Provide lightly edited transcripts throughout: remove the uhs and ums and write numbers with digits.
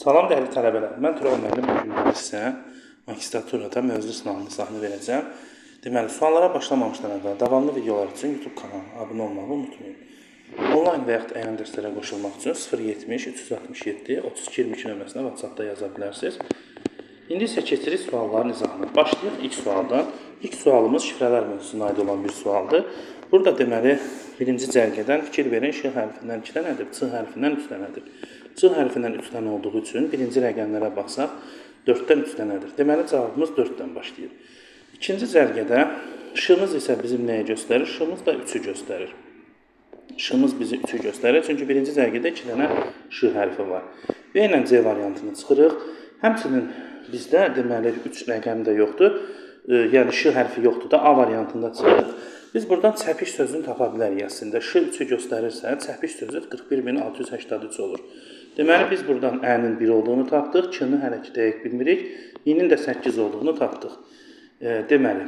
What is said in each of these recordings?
Salam dəyərli tələbələr, mən Tural müəllim, bu gün sizə magistraturada mövzu sınavının izahını verəcəm. Deməli, suallara başlamamışdan əvvəl davamlı videolar üçün YouTube kanalına abunə olmağı unutmayın. Onlayn və yaxud əyani dərslərə qoşulmaq üçün 070 367 32 22 nömrəsinə WhatsApp-da yaza bilərsiniz. İndi isə keçirik sualların izahına. Başlayaq ilk sualdan. İlk sualımız şifrələr mövzusuna aid olan bir sualdır. Burada deməli, birinci cərgədən fikir verin, Ş hərfindən 2 dənədir, C hərfindən 3 dənədir. C hərfindən 3 dənə olduğu üçün birinci rəqəmlərə baxsaq 4-dən 3 dənədir. Deməli, cavabımız 4-dən başlayır. İkinci cərgədə Ş-mız isə bizim nəyi göstərir? Ş-mız da 3-ü göstərir. Ş-mız bizi 3-ü göstərir. Çünki birinci cərgədə 2 dənə Ş hərfi var. B ilə C variantını çıxırıq. Həmçinin bizdə deməli 3 rəqəm də yoxdur. Yəni Ş hərfi yoxdur da A variantında çıxırıq. Biz buradan çəpiş sözünü tapa bilərik əslində. Ş 3-ü göstərirsə, çəpiş sözü 41683 olur. Deməli biz buradan Ə-nin 1 olduğunu tapdıq, K-nı hələ ki dəqiq bilmirik, İ-nin də 8 olduğunu tapdıq. Deməli,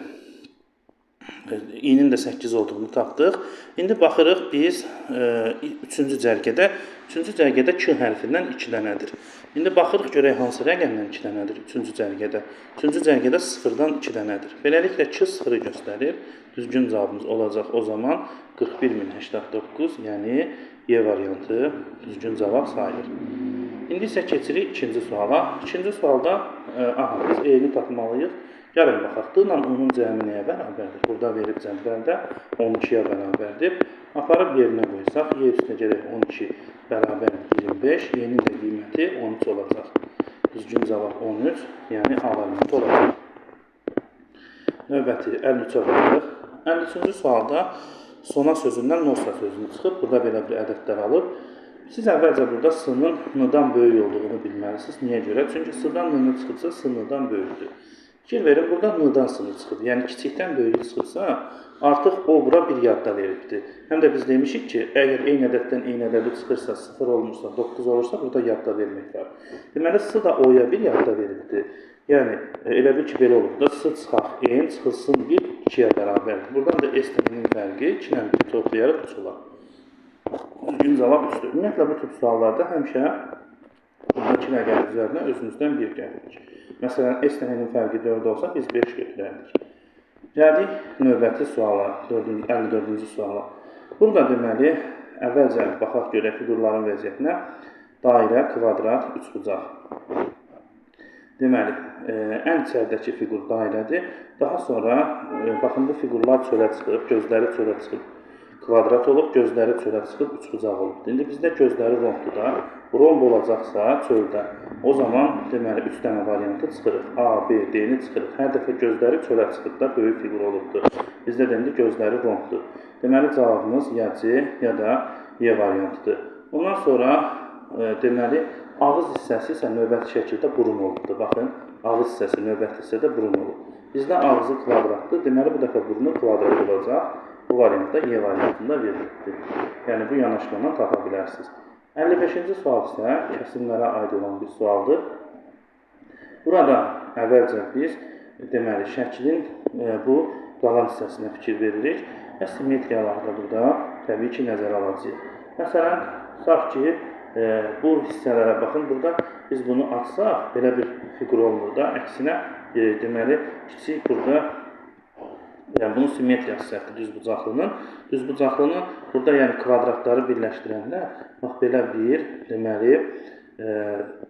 İ-nin də 8 olduğunu tapdıq. İndi baxırıq biz 3-cü cərgədə. 3-cü cərgədə K hərfindən 2 dənədir. İndi baxırıq görək hansı rəqəmdən 2 dənədir 3-cü cərgədə. 3-cü cərgədə 0-dan 2 dənədir. Beləliklə K 0-ı göstərir. Düzgün cavabımız olacaq o zaman 41089, yəni Y variantı düzgün cavab sayılır. İndi isə keçirik ikinci suala. İkinci sualda biz E-ni tapmalıyıq. Gəlin baxaq, D ilə U-nun cəmi nəyə bərabərdir? Burada verib cədvəldə 12-yə bərabərdir. Aparıb yerinə qoysaq, Y üstə gələk 12 bərabər 25, Y-nin də qiyməti 13 olacaq. Düzgün cavab 13, yəni A variantı olacaq. Növbəti 53-ə baxırıq. 53-cü sualda sona sözündən nosa sözünü çıxıb, burada belə bir ədədlər alıb. Siz əvvəlcə burada S-nın N-dan böyük olduğunu bilməlisiniz. Niyə görə? Çünki S-dan N-ı çıxıbsa, S N-dan böyükdür. Fikir verin, burada N-dan S-nı çıxıb. Yəni kiçikdən böyüyü çıxıbsa, artıq o bura bir yadda veribdir. Həm də biz demişik ki, əgər eyni ədəddən eyni ədədi çıxırsa, 0 olmursa, 9 olursa, burada yadda vermək var. Deməli, S da O-ya bir yadda veribdir. Yəni, elə bil ki, belə olub da, S çıxaq N, çıxılsın 1, 2-yə bərabərdir. Buradan da S ilə N-in fərqi 2 ilə 1 toplayaraq 3 olar. Düzgün cavab 3-dür. Ümumiyyətlə, bu tip suallarda həmişə iki rəqəm üzərinə özümüzdən 1 gəlirik. Məsələn, S ilə N-in fərqi 4 olsa, biz 5 götürərdik. Gəldik növbəti suala, 54-cü suala. Burada deməli, əvvəlcə baxaq görək fiqurların vəziyyətinə. Dairə, kvadrat, üçbucaq. Deməli, ən içəridəki fiqur dairədir. Daha sonra, baxın, bu fiqurlar çölə çıxıb, gözləri çölə çıxıb. Kvadrat olub, gözləri çölə çıxıb, üçbucaq olub. İndi bizdə gözləri rombdur da. Romb olacaqsa çöldə, o zaman deməli 3 dənə variantı çıxırıq. A, B, D-ni çıxırıq. Hər dəfə gözləri çölə çıxıb da böyük fiqur olubdur. Bizdə də indi gözləri rombdur. Deməli cavabımız ya C, ya da Y variantıdır. Ondan sonra deməli ağız hissəsi isə növbəti şəkildə burun olubdur. Baxın, ağız hissəsi növbəti hissədə burun olub. Bizdə ağzı kvadratdır. Deməli bu dəfə burnu kvadrat olacaq. Bu variantda Y variantında verilibdir. Yəni bu yanaşmadan tapa bilərsiniz. 55-ci sual isə kəsimlərə aid olan bir sualdır. Burada əvvəlcə biz deməli şəklin bu qalan hissəsinə fikir veririk və simmetriyaları da burada təbii ki nəzərə alacağıq. Məsələn, tutaq ki, bu hissələrə baxın, burada biz bunu açsaq, belə bir fiqur olmur da, əksinə deməli kiçik burada. Yəni, bunun simmetriyası səhvdir düzbucaqlının. Düzbucaqlının burada yəni kvadratları birləşdirəndə, bax belə bir, deməli,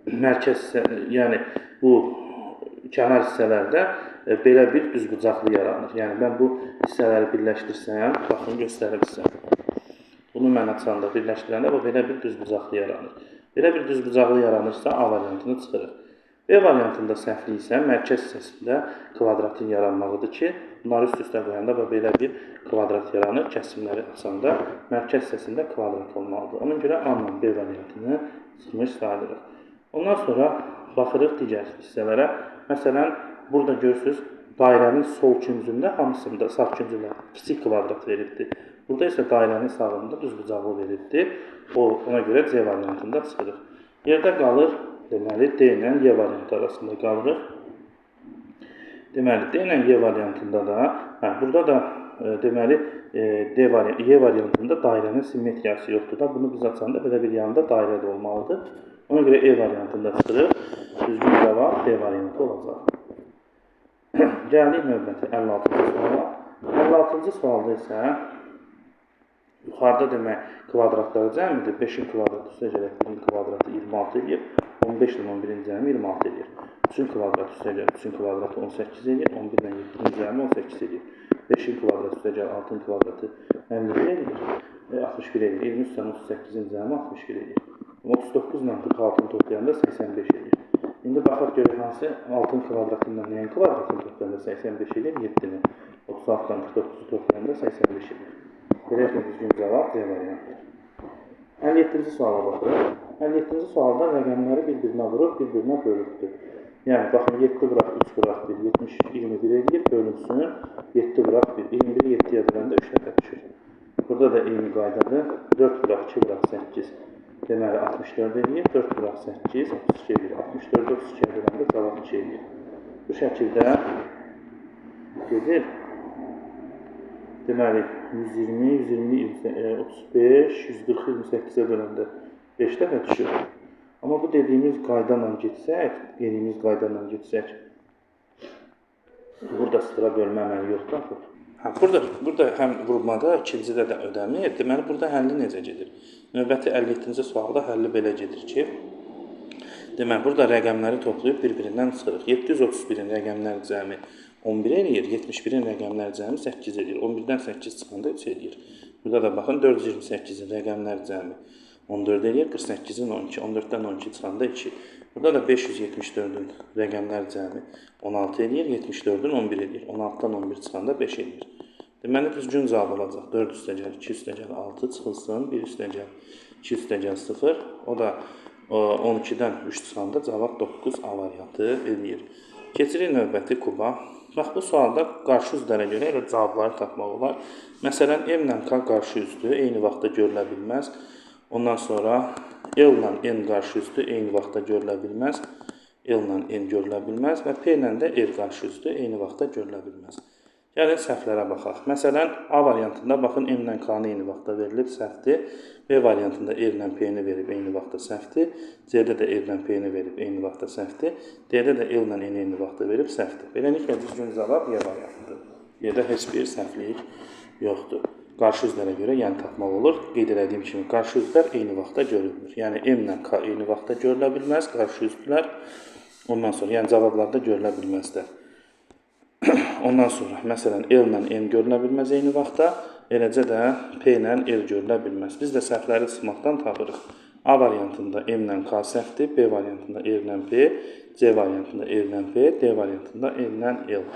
mərkəz hissə, yəni bu kənar hissələrdə belə bir düzbucaqlı yaranır. Yəni, mən bu hissələri birləşdirsəm, baxın, göstərim sizə. Bunu mən açanda, birləşdirəndə bu belə bir düzbucaqlı yaranır. Belə bir düzbucaqlı yaranırsa, A variantını çıxırıq. B variantında səhvlik isə mərkəz hissəsində kvadratın yaranmağıdır ki, bunları üst-üstə qoyanda və belə bir kvadrat yaranır. Kəsimləri açanda mərkəz hissəsində kvadrat olmalıdır. Ona görə A ilə B variantını çıxmış sayılırıq. Ondan sonra baxırıq digər hissələrə. Məsələn, burada görürsünüz, dairənin sol küncündə hamısında, sağ küncündə kiçik kvadrat veribdir. Burada isə dairənin sağında düzbucaqlı veribdir. Ona görə C variantında çıxırıq. Yerdə qalır. Deməli, D ilə Y variantı arasında qalırıq. Deməli, D ilə Y variantında da, burada da deməli, Y variantında dairənin simmetriyası yoxdur da. Bunu biz açanda belə bir yanında dairə də olmalıdır. Ona görə E variantında çıxırıq. Düzgün cavab D variantı olacaq. Gəldik növbəti 56-cı suala. 56-cı sualda isə yuxarıda demək kvadratları cəmidir. 5-in kvadratı üstə gələk 1-in kvadratı 26 eləyir. 15 ilə 11-in cəmi 26 eləyir. 3-ün kvadratı üstə gəl 3-ün kvadratı 18 eləyir. 11 ilə 7-in cəmi 18 eləyir. 5-in kvadratı üstə gəl 6-ın kvadratı 51 eləyir. 61 eləyir. 23 ilə 38-in cəmi 61 eləyir. 39 ilə 46-nı toplayanda 85 eləyir. İndi baxaq görək hansı 6-ın kvadratı ilə nəyin kvadratını toplayanda 85 eləyir? 7-ni. 36 ilə 49-u toplayanda 85 eləyir. Beləliklə düzgün cavab C variantıdır. 57-ci suala baxırıq. 57-ci sualda rəqəmləri bir-birinə vurub, bir-birinə bölübdür. Yəni, baxın, 7 vuraq, 3 vuraq 1, 70, 21 eləyir, bölünsün, 7 vuraq 1, 21-i 7-yə böləndə 3 dəfə düşür. Burada da eyni qaydadır, 4 vuraq, 2 vuraq, 8, deməli 64 eləyir, 4 vuraq, 8, 32 eləyir, 64-ü 32-yə böləndə cavab 2 eləyir. Bu şəkildə gedir. Deməli, 120, 120, 35, 140, 28-ə böləndə 5 dəfə düşür. Amma bu dediyimiz qayda ilə getsək, burada sıfıra bölmə əməli yoxdur axı. Hə, burada həm vurmada, ikincidə də ödəmir. Deməli, burada həlli necə gedir? Növbəti 57-ci sualda həlli belə gedir ki, deməli, burada rəqəmləri toplayıb bir-birindən çıxırıq. 731-in rəqəmlər cəmi 11 eləyir, 71-in rəqəmlər cəmi 8 eləyir. 11-dən 8 çıxanda 3 eləyir. Burada da baxın, 428-in rəqəmlər cəmi 14 eləyir, 48-in 12, 14-dən 12 çıxanda 2. Burada da 574-ün rəqəmlər cəmi 16 eləyir, 74-ün 11 eləyir. 16-dan 11 çıxanda 5 eləyir. Deməli, düzgün cavab olacaq. 4 üstəgəl, 2 üstəgəl 6 çıxılsın, 1 üstəgəl, 2 üstəgəl 0. O da 12-dən 3 çıxanda cavab 9 A variantı eləyir. Keçirik növbəti kuba. Bax, bu sualda qarşı üzlərə görə elə cavabları tapmaq olar. Məsələn, M ilə K qarşı üzdür, eyni vaxtda görülə bilməz. Ondan sonra L ilə N qarşı üzdür, eyni vaxtda görülə bilməz. L ilə N görülə bilməz və P ilə də R qarşı üzdür, eyni vaxtda görülə bilməz. Gəlin səhvlərə baxaq. Məsələn, A variantında baxın, M ilə K-nı eyni vaxtda verilib, səhvdir. B variantında R ilə P-ni verib, eyni vaxtda səhvdir. C-də də R ilə P-ni verib, eyni vaxtda səhvdir. D-də də L ilə N-i eyni vaxtda verib, səhvdir. Beləliklə, düzgün cavab Y variantıdır. Y-də heç bir səhvlik yoxdur. Qarşı üzlərə görə yəni tapmaq olur. Qeyd elədiyim kimi, qarşı üzlər eyni vaxtda görülmür. Yəni, M ilə K eyni vaxtda görülə bilməz, qarşı üzlər ondan sonra, yəni cavablarda görülə bilməzlər. Ondan sonra, məsələn, L ilə N görülə bilməz eyni vaxtda, eləcə də P ilə R görülə bilməz. Biz də səhvləri çıxmaqdan tapırıq. A variantında M ilə K səhvdir, B variantında R ilə P, C variantında R ilə P, D variantında L ilə L.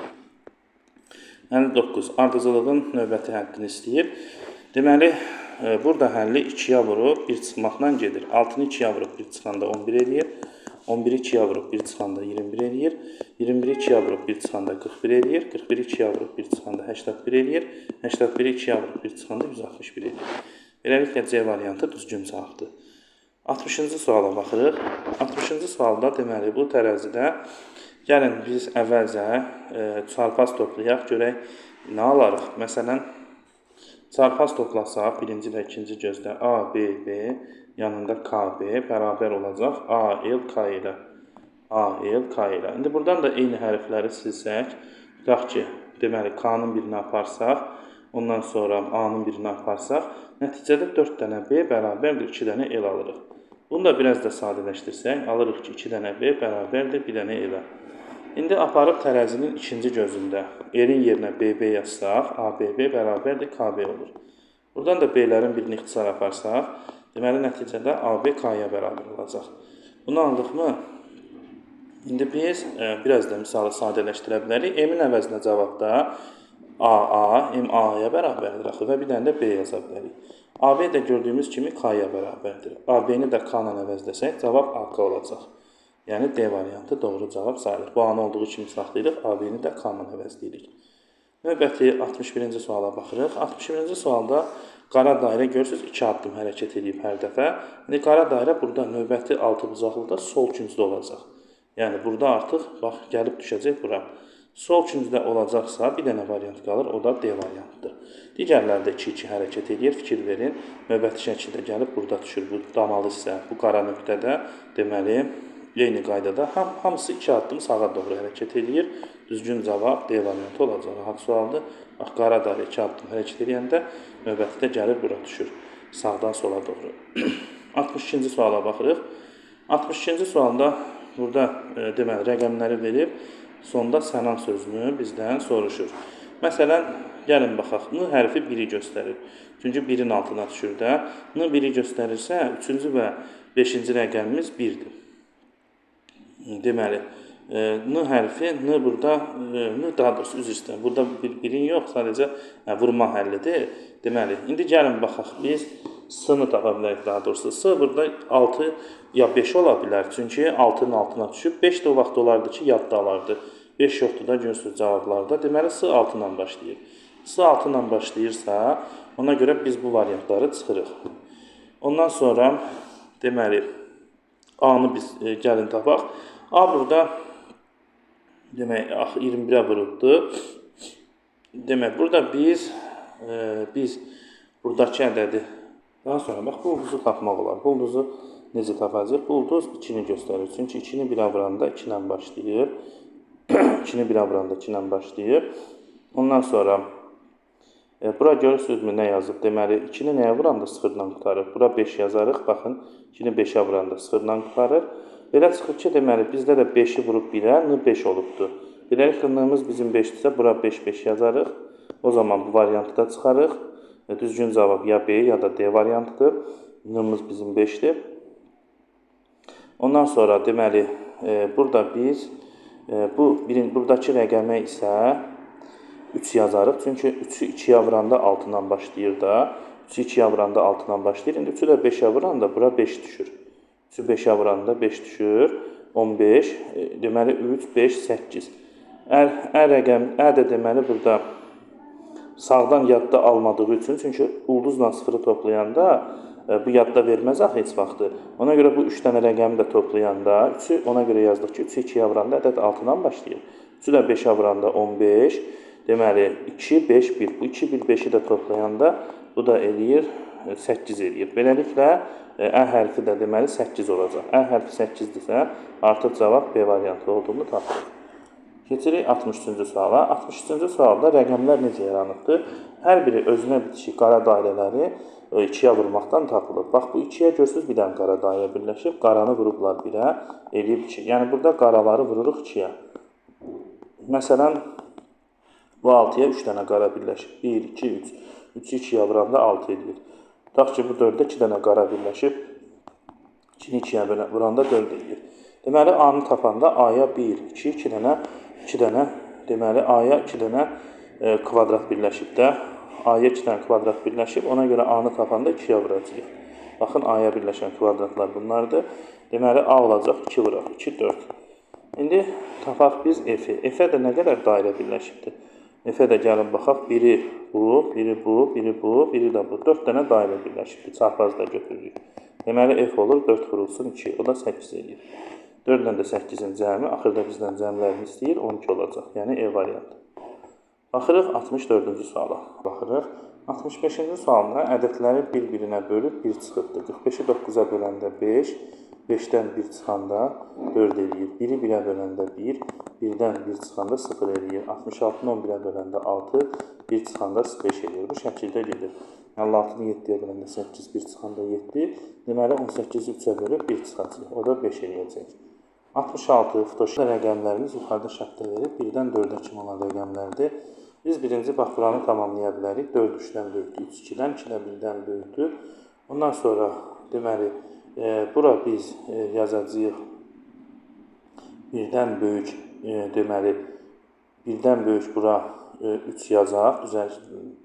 59. Ardıcılığın növbəti həddini istəyir. Deməli, burada həlli 2-yə vurub 1 çıxmaqla gedir. 6-nı 2-yə vurub 1 çıxanda 11 eləyir. 11-i 2-yə vurub 1 çıxanda 21 eləyir. 21-i 2-yə vurub 1 çıxanda 41 eləyir. 41-i 2-yə vurub 1 çıxanda 81 eləyir. 81-i 2-yə vurub 1 çıxanda 161 eləyir. Beləliklə, C variantı düzgün cavabdır. 60-cı suala baxırıq. 60-cı sualda, deməli, bu tərəzidə gəlin biz əvvəlcə çarpaz toplayaq, görək nə alarıq. Məsələn, çarpaz toplasaq, birinci və ikinci gözdə A, B, B yanında K, B bərabər olacaq A, L, K ilə. A, L, K ilə. İndi buradan da eyni hərfləri silsək, tutaq ki, deməli, K-nın birini aparsaq, ondan sonra A-nın birini aparsaq, nəticədə 4 dənə B bərabərdir 2 dənə L alırıq. Bunu da biraz da sadələşdirsək, alırıq ki, 2 dənə B bərabərdir 1 dənə L-ə. İndi aparıb tərəzinin ikinci gözündə L-in yerinə BB yazsaq, ABB bərabərdir KB olur. Buradan da B-lərin birini ixtisar aparsaq, deməli, nəticədə AB K-ya bərabər olacaq. Bunu aldıqmı? İndi biz biraz da misalı sadələşdirə bilərik. M-in əvəzinə cavabda AA, M A-ya bərabərdir axı və bir dənə də B yaza bilərik. AB də gördüyümüz kimi K-ya bərabərdir. AB-ni də K-la əvəzləsək, cavab AK olacaq. Yəni, D variantı doğru cavab sayılır. Bu A-nı olduğu kimi saxlayırıq, AB-ni də K-la əvəzləyirik. Növbəti 61-ci suala baxırıq. 61-ci sualda qara dairə görürsünüz, 2 addım hərəkət edib hər dəfə. İndi qara dairə burada növbəti altıbucaqlıda sol küncdə olacaq. Yəni, burada artıq, bax, gəlib düşəcək bura. Sol küncdə olacaqsa bir dənə variant qalır, o da D variantıdır. Digərləri də 2-2 hərəkət edir. Fikir verin, növbəti şəkildə gəlib burada düşür. Bu damalı hissə, bu qara nöqtədə, deməli, eyni qaydada hamısı 2 addım sağa doğru hərəkət edir. Düzgün cavab D variantı olacaq. Rahat sualdır. Bax, qara dairə 2 addım hərəkət edəndə növbəti də gəlir bura düşür. Sağdan sola doğru. 62-ci suala baxırıq. 62-ci sualda burada deməli, rəqəmləri verib, sonda sənan sözünü bizdən soruşur. Məsələn, gəlin baxaq. N hərfi 1-i göstərir. Çünki 1-in altına düşür də. N 1-i göstərirsə, 3-cü və 5-ci rəqəmimiz 1-dir. Deməli, N hərfi, N burada, N daha doğrusu üzr istəyirəm. Burada birin yox, sadəcə vurma həllidir. Deməli, indi gəlin baxaq biz S-nı tapa bilərik daha doğrusu. S burada 6 ya 5 ola bilər. Çünki 6-nın altına düşüb. 5 də o vaxt olardı ki, yadda alardı. 5 yoxdur da görürsünüz cavablarda. Deməli, S 6 ilə başlayır. S 6 ilə başlayırsa, ona görə biz bu variantları çıxırıq. Ondan sonra, deməli, A-nı biz gəlin tapaq. A burada, demək, 21-ə vurubdur. Demək, burada biz buradakı ədədi, daha sonra bax, bu ulduzu tapmaq olar. Bu ulduzu necə tapacaq? Bu ulduz 2-ni göstərir. Çünki 2-ni 1-ə vuranda 2 ilə başlayır. 2-ni 1-ə vuranda 2 ilə başlayır. Ondan sonra bura görürsünüzmü nə yazıb? Deməli, 2-ni nəyə vuranda 0-dan qurtarır? Bura 5 yazarıq. Baxın, 2-ni 5-ə vuranda 0-dan qurtarır. Belə çıxır ki, deməli, bizdə də 5-i vurub 1-ə, N 5 olubdur. Beləliklə, N-imiz bizim 5-dirsə, bura 5, 5 yazarıq. O zaman bu variantı da çıxarıq. Düzgün cavab ya B, ya da D variantıdır. N-imiz bizim 5-dir. Ondan sonra, deməli, burada biz buradakı rəqəmə isə 3 yazarıq. Çünki 3-ü 2-yə vuranda 6-dan başlayır da. 3-ü 2-yə vuranda 6-dan başlayır. İndi 3-ü də 5-ə vuranda bura 5 düşür. 3-ü 5-ə vuranda 5 düşür. 15, deməli 3, 5, 8. Ə rəqəm, Ə də deməli burada sağdan yadda almadığı üçün, çünki ulduzla sıfırı toplayanda bu yadda verməz axı heç vaxtı. Ona görə bu 3 dənə rəqəmi də toplayanda, 3-ü ona görə yazdıq ki, 3-ü 2-yə vuranda ədəd 6-dan başlayır. 3-ü də 5-ə vuranda 15, deməli 2, 5, 1. Bu 2, 1, 5-i də toplayanda bu da eləyir, 8 eləyir. Beləliklə, Ə hərfi də deməli 8 olacaq. Ə hərfi 8-dirsə, artıq cavab B variantı olduğunu tapırıq. Keçirik 63-cü suala. 63-cü sualda rəqəmlər necə yaranıbdır? Hər biri özünə bitişik qara dairələri 2-yə vurmaqdan tapılır. Bax, bu 2-yə görürsünüz, bir dənə qara dairə birləşib, qaranı vurublar 1-ə, eləyib 2. Yəni, burada qaraları vururuq 2-yə. Məsələn, bu 6-ya 3 dənə qara birləşib. 1, 2, 3. 3-ü 2-yə vuranda 6 eləyir. Tutaq ki, bu 4-də 2 dənə qara birləşib, 2-ni 2-yə vuranda 4 eləyir. Deməli, A-nı tapanda A-ya 1, 2, 2 dənə, 2 dənə, deməli, A-ya 2 dənə kvadrat birləşib də, A-ya 2 dənə kvadrat birləşib, ona görə A-nı tapanda 2-yə vuracağıq. Baxın, A-ya birləşən kvadratlar bunlardır. Deməli, A olacaq 2 vuraq, 2, 4. İndi tapaq biz F-i. F-ə də nə qədər dairə birləşibdir? F-ə də gəlin baxaq, biri bu, biri bu, biri bu, biri də bu. 4 dənə dairə birləşibdir, çarpazda götürürük. Deməli, F olur, 4 vurulsun 2, o da 8 eləyir. 4 ilə də 8-in cəmi, axırda bizdən cəmlərini istəyir, 12 olacaq. Yəni, E variantı. Baxırıq 64-cü suala. Baxırıq. 65-ci sualda ədədləri bir-birinə bölüb 1 çıxıbdır. 45-i 9-a böləndə 5, 5-dən 1 çıxanda 4 eləyir. 1-i 1-ə böləndə 1, 1-dən 1 çıxanda 0 eləyir. 66-nı 11-ə böləndə 6, 1 çıxanda 5 eləyir. Bu şəkildə gedir. 56-nı 7-yə böləndə 8, 1 çıxanda 7. Deməli, 18-i 3-ə bölüb 1 çıxacaq. O da 5 eləyəcək. 66 Photoshop rəqəmlərimiz yuxarıda şərtdə verib, 1-dən 4-ə kimi olan rəqəmlərdir. Biz birinci bax buranı tamamlaya bilərik. 4 3-dən böyükdür, 3 2-dən, 2 də 1-dən böyükdür. Ondan sonra deməli, bura biz yazacağıq 1-dən böyük, deməli 1-dən böyük bura 3 yazaq, düzəl,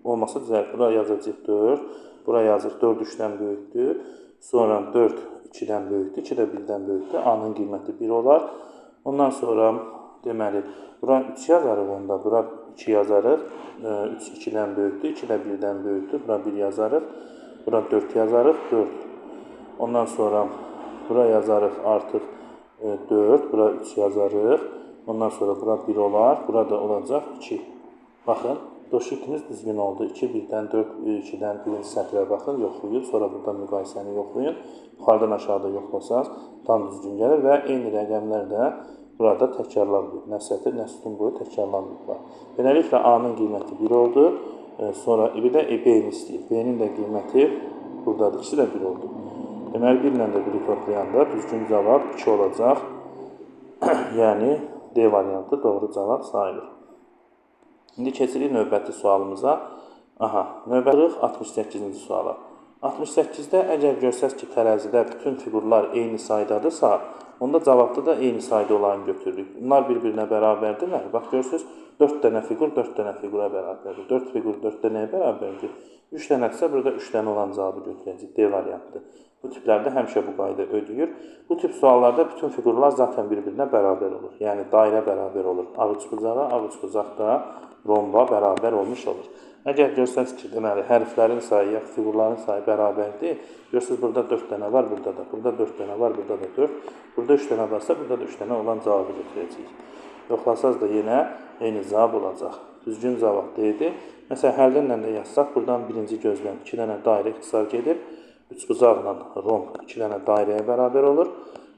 olmasa düzəl, bura yazacağıq 4, bura yazıq 4 3-dən böyükdür, sonra 4 2-dən böyükdür, 2 də 1-dən böyükdür, A-nın qiyməti 1 olar. Ondan sonra deməli, bura 3 yazarıq onda, bura 2 yazarıq, 3 2-dən böyükdür, 2 də 1-dən böyükdür, bura 1 yazarıq, bura 4 yazarıq, 4. Ondan sonra bura yazarıq artıq 4, bura 3 yazarıq, Ondan sonra bura 1 olar, burada olacaq 2. Baxın, doşitimiz düzgün oldu. 2, 1-dən 4, 2-dən birinci sətrə baxın, yoxlayın. Sonra burada müqayisəni yoxlayın. Yuxarıdan aşağıda yoxlasanız tam düzgün gəlir və eyni rəqəmlər də burada təkrarlanmıyor. Nə sətir, nə sütun boyu təkrarlanmıyorlar. Beləliklə A-nın qiyməti 1 oldu. Sonra bir də B-ni istəyir. B-nin də qiyməti buradadır. İkisi də 1 oldu. Deməli, 1 ilə də 1-i toplayanda düzgün cavab 2 olacaq. Yəni, D variantı doğru cavab sayılır. İndi keçirik növbəti sualımıza. Aha, növbəti 68-ci suala. 68-də əgər görsəz ki, tərəzidə bütün fiqurlar eyni saydadırsa, onda cavabda da eyni sayda olanı götürürük. Bunlar bir-birinə bərabərdirlər. Bax, görürsünüz, 4 dənə fiqur 4 dənə fiqura bərabərdir. 4 fiqur 4 dənəyə bərabərdir. 3 dənədirsə, burada 3 dənə olan cavabı götürəcəyik. D variantı. Bu tiplərdə həmişə bu qayda ödəyir. Bu tip suallarda bütün fiqurlar zaten bir-birinə bərabər olur. Yəni, dairə bərabər olur. Ağ üçbucağa, ağ üçbucaq da romba bərabər olmuş olur. Əgər görsəniz ki, deməli, hərflərin sayı, ya fiqurların sayı bərabərdir, görürsünüz, burada 4 dənə var, burada da. Burada 4 dənə var, burada da 4. Burada 3 dənə varsa, burada da 3 dənə olan cavabı götürəcəyik. Yoxlasaz da yenə eyni cavab olacaq. Düzgün cavab D-dir. Məsələn, həllinlə də yazsaq, buradan birinci gözdən 2 dənə dairə ixtisar gedir. Üçbucaqla romb 2 dənə dairəyə bərabər olur.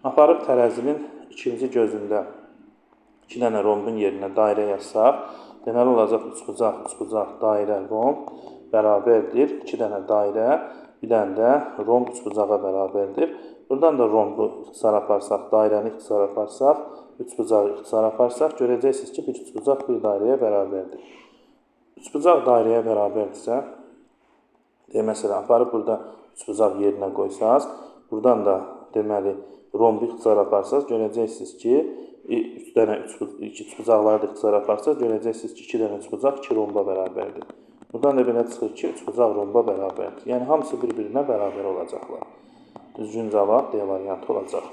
Aparıb tərəzinin ikinci gözündə 2 dənə rombun yerinə dairə yazsaq, deməli olacaq üçbucaq, üçbucaq, dairə, romb bərabərdir. 2 dənə dairə, bir dənə də romb üçbucağa bərabərdir. Buradan da rombu ixtisar aparsaq, dairəni ixtisar aparsaq, üçbucağı ixtisar aparsaq, görəcəksiniz ki, bir üçbucaq bir dairəyə bərabərdir. Üçbucaq dairəyə bərabərdirsə, deyə məsələn, aparıb burada üçbucaq yerinə qoysaz, buradan da deməli rombu ixtisar aparsaz, görəcəksiniz ki, 3 dənə üçbucaqları da ixtisar aparsaz, görəcəksiniz ki, 2 dənə üçbucaq 2 romba bərabərdir. Buradan da belə çıxır ki, üçbucaq romba bərabərdir. Yəni, hamısı bir-birinə bərabər olacaqlar. Düzgün cavab D variantı olacaq.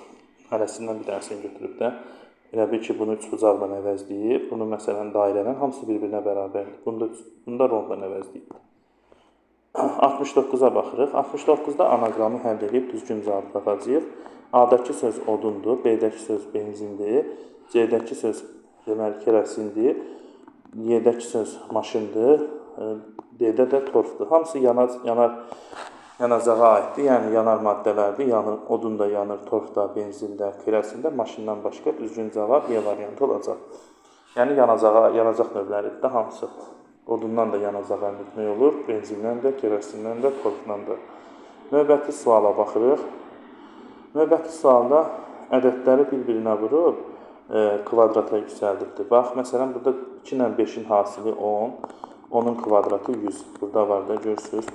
Hərəsindən bir dənəsini götürüb də, elə bil ki, bunu üçbucaqla əvəzləyib, bunu məsələn dairədən hamısı bir-birinə bərabərdir. Bunu da rombla əvəzləyib. 69-a baxırıq. 69-da anaqramı həll edib düzgün cavab tapacağıq. A-dakı söz odundur, B-dəki söz benzindir, C-dəki söz deməli kerosindir, Y-dəki söz maşındır, D-də də torfdur. Hamısı yanacağa aiddir, yəni yanar maddələrdir. Yanır, odun da yanır, torf da, benzin də, kerosin də, maşından başqa düzgün cavab Y variantı olacaq. Yəni yanacaq növləridir də hamısı. Odundan da yanacaq əldə etmək olur, benzindən də, kerosindən də, torfdan da. Növbəti suala baxırıq. Növbəti sualda ədədləri bir-birinə vurub kvadrata yüksəldibdir. Bax, məsələn, burada 2 ilə 5-in hasili 10, 10-un kvadratı 100. Burada var da, görürsünüz.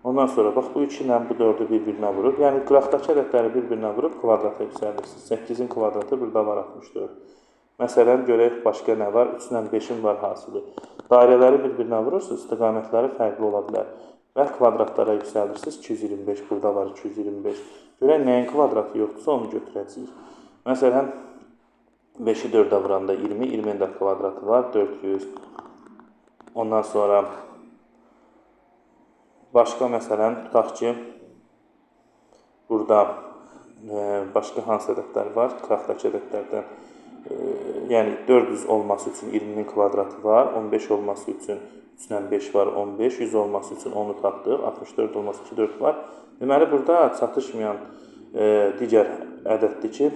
Ondan sonra, bax, bu 2 ilə bu 4-ü bir-birinə vurub. Yəni, qıraqdakı ədədləri bir-birinə vurub kvadrata yüksəldirsiniz. 8-in kvadratı burada var 64. Məsələn, görək başqa nə var? 3 ilə 5-in var hasili. Dairələri bir-birinə vurursunuz, istiqamətləri fərqli ola bilər. Və kvadratlara yüksəldirsiniz. 225, burada var 225. Görək nəyin kvadratı yoxdursa onu götürəcəyik. Məsələn, 5-i 4-ə vuranda 20, 20-nin də kvadratı var, 400. Ondan sonra başqa məsələn, tutaq ki, burada başqa hansı ədədlər var? Qıraqdakı ədədlərdən. Yəni 400 olması üçün 20-nin kvadratı var, 15 olması üçün 3 ilə 5 var, 15, 100 olması üçün 10-u tapdıq, 64 olması 2, 4 var. Deməli, burada çatışmayan digər ədəddir ki,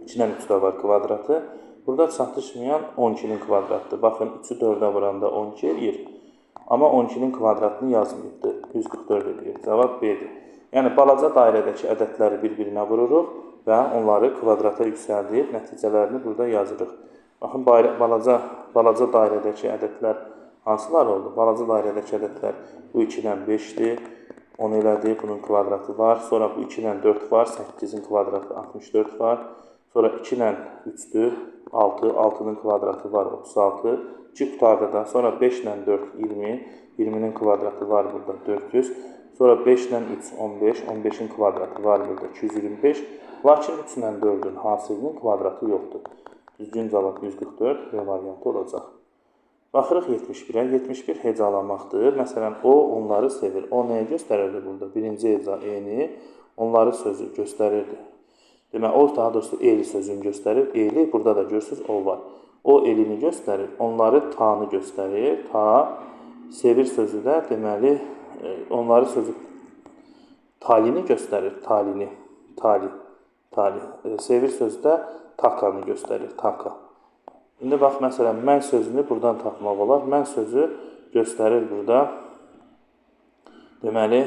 2 ilə 3 də var kvadratı. Burada çatışmayan 12-nin kvadratıdır. Baxın, 3-ü 4-ə vuranda 12 eləyir. Amma 12-nin kvadratını yazmayıbdır, 144 eləyir. Cavab B-dir. Yəni, balaca dairədəki ədədləri bir-birinə vururuq və onları kvadrata yüksəldib nəticələrini burada yazırıq. Baxın, balaca dairədəki ədədlər hansılar oldu? Balaca dairədəki ədədlər bu 2 ilə 5-dir, 10 elədi, bunun kvadratı var. Sonra bu 2 ilə 4 var, 8-in kvadratı 64 var. Sonra 2 ilə 3-dür, 6, 6-nın kvadratı var, 36. 2 qutardı da. Sonra 5 ilə 4, 20, 20-nin kvadratı var burada, 400. Sonra 5 ilə 3, 15, 15-in kvadratı var burada, 225. Lakin 3 ilə 4-ün hasilinin kvadratı yoxdur. Düzgün cavab 144 B variantı olacaq. Baxırıq 71-ə. 71 hecalamaqdır. Məsələn, o onları sevir. O nəyi göstərirdi burada? Birinci heca E-ni, onları sözü göstərirdi. Deməli, o daha doğrusu eli sözünü göstərir. Eli, burada da görürsünüz, o var. O elini göstərir. Onları tanı göstərir. Ta, sevir sözü də, deməli, onları sözü talini göstərir. Talini, tali, tali. Sevir sözü də takanı göstərir. Taka. İndi bax, məsələn, mən sözünü buradan tapmaq olar. Mən sözü göstərir burada. Deməli,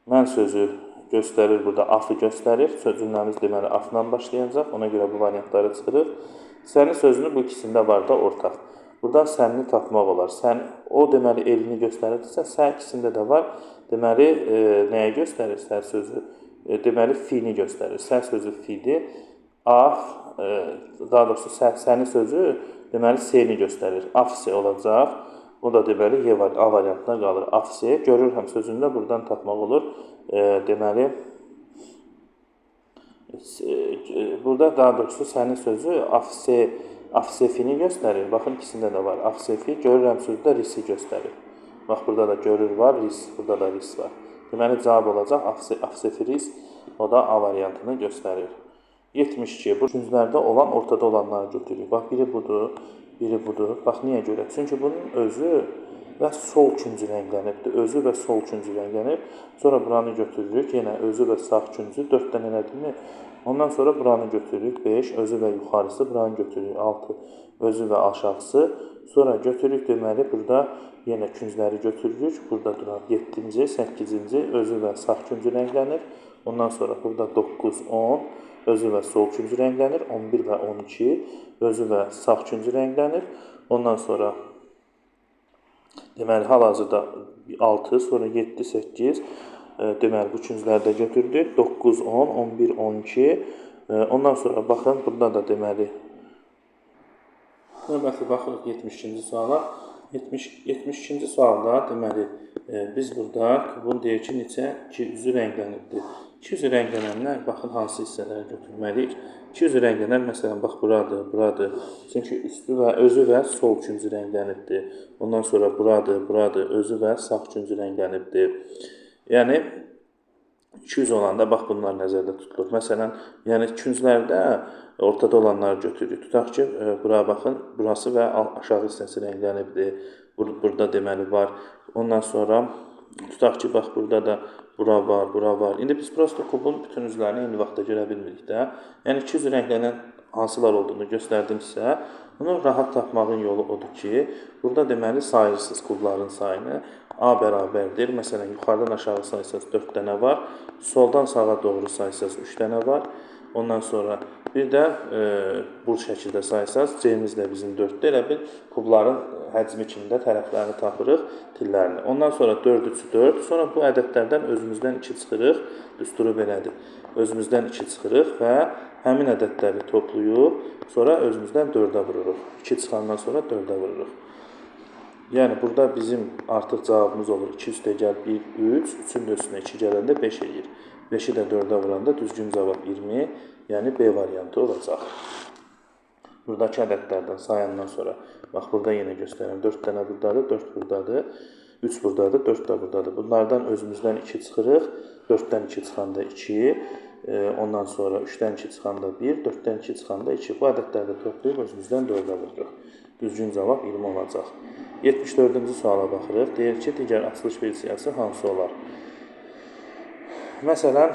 mən sözü göstərir burada, afı göstərir. Söz cümləmiz deməli afla başlayacaq. Ona görə bu variantları çıxırıq. Səni sözünü bu ikisində var da ortaq. Buradan sənini tapmaq olar. Sən, o deməli elini göstərirsə, sə ikisində də var. Deməli, nəyə göstərir sə sözü? Deməli, fini göstərir. Sə sözü fidir. Af, daha doğrusu səni sözü deməli S-ni göstərir. Af-S olacaq. Bu da deməli A variantına qalır. Af-S görürəm sözünü də buradan tapmaq olur. Deməli, burada daha doğrusu sənin sözü af-S-fini göstərir. Baxın, ikisində də var. Af-S-fi, görürəm sözü də risi göstərir. Bax, burada da görür var, ris, burada da ris var. Deməli, cavab olacaq af-S-fi ris, o da A variantını göstərir. 72. Bu künclərdə olan, ortada olanları götürürük. Bax, biri budur, biri budur. Bax, niyə görə? Çünki bunun özü və sol küncü rənglənibdir. Özü və sol küncü rənglənib. Sonra buranı götürürük. Yenə özü və sağ küncü. 4 dənə elədimi? Ondan sonra buranı götürürük. 5, özü və yuxarısı. Buranı götürürük. 6, özü və aşağısı. Sonra götürürük. Deməli, burada yenə küncləri götürürük. Burada duran 7-ci, 8-ci, özü və sağ küncü rənglənir. Ondan sonra burada 9, 10, özü və sol küncü rənglənir. 11 və 12, özü və sağ küncü rənglənir. Ondan sonra deməli, hal-hazırda 6, sonra 7, 8, deməli, bu küncləri də götürdük. 9, 10, 11, 12. Ondan sonra baxın, burada da deməli, növbəti baxırıq 72-ci suala. 72-ci sualda deməli, biz burada kubun deyir ki, neçə? 2 üzü rənglənibdir. 2 üzü rənglənənlər, baxın, hansı hissələri götürməliyik. 2 üzü rənglənər, məsələn, bax, buradır, buradır. Çünki üstü və özü və sol küncü rənglənibdir. Ondan sonra buradır, buradır, özü və sağ küncü rənglənibdir. Yəni, 200 olanda, bax, bunlar nəzərdə tutulur. Məsələn, yəni künclərdə ortada olanları götürürük. Tutaq ki, bura baxın, burası və aşağı hissəsi rənglənibdir. Burada deməli var. Ondan sonra tutaq ki, bax, burada da bura var, bura var. İndi biz prosto kubun bütün üzlərini eyni vaxtda görə bilmirik də. Yəni, 200 rənglənən hansılar olduğunu göstərdim sizə. Bunu rahat tapmağın yolu odur ki, burada deməli sayırsınız kubların sayını. A bərabərdir. Məsələn, yuxarıdan aşağı saysanız 4 dənə var. Soldan sağa doğru saysanız 3 dənə var. Ondan sonra bir də bu şəkildə saysanız C-miz də bizim 4-dür. Elə bil kubların həcmi kimdə tərəflərini tapırıq, tillərini. Ondan sonra 4, 3, 4. Sonra bu ədədlərdən özümüzdən 2 çıxırıq. Düsturu belədir. Özümüzdən 2 çıxırıq və həmin ədədləri toplayıb, sonra özümüzdən 4-ə vururuq. 2 çıxandan sonra 4-ə vururuq. Yəni, burada bizim artıq cavabımız olur. 2 üstə gəl 1, 3. 3-ün də üstünə 2 gələndə 5 eləyir. 5-i də 4-ə vuranda düzgün cavab 20, yəni B variantı olacaq. Buradakı ədədlərdən sayandan sonra, bax, burada yenə göstərirəm. 4 dənə buradadır, 4 buradadır, 3 buradadır, 4 də buradadır. Bunlardan özümüzdən 2 çıxırıq. 4-dən 2 çıxanda 2, ondan sonra 3-dən 2 çıxanda 1, 4-dən 2 çıxanda 2. Bu ədədləri də toplayıb özümüzdən 4-ə vururuq. Düzgün cavab 20 olacaq. 74-cü suala baxırıq. Deyir ki, digər açılış versiyası hansı olar? Məsələn,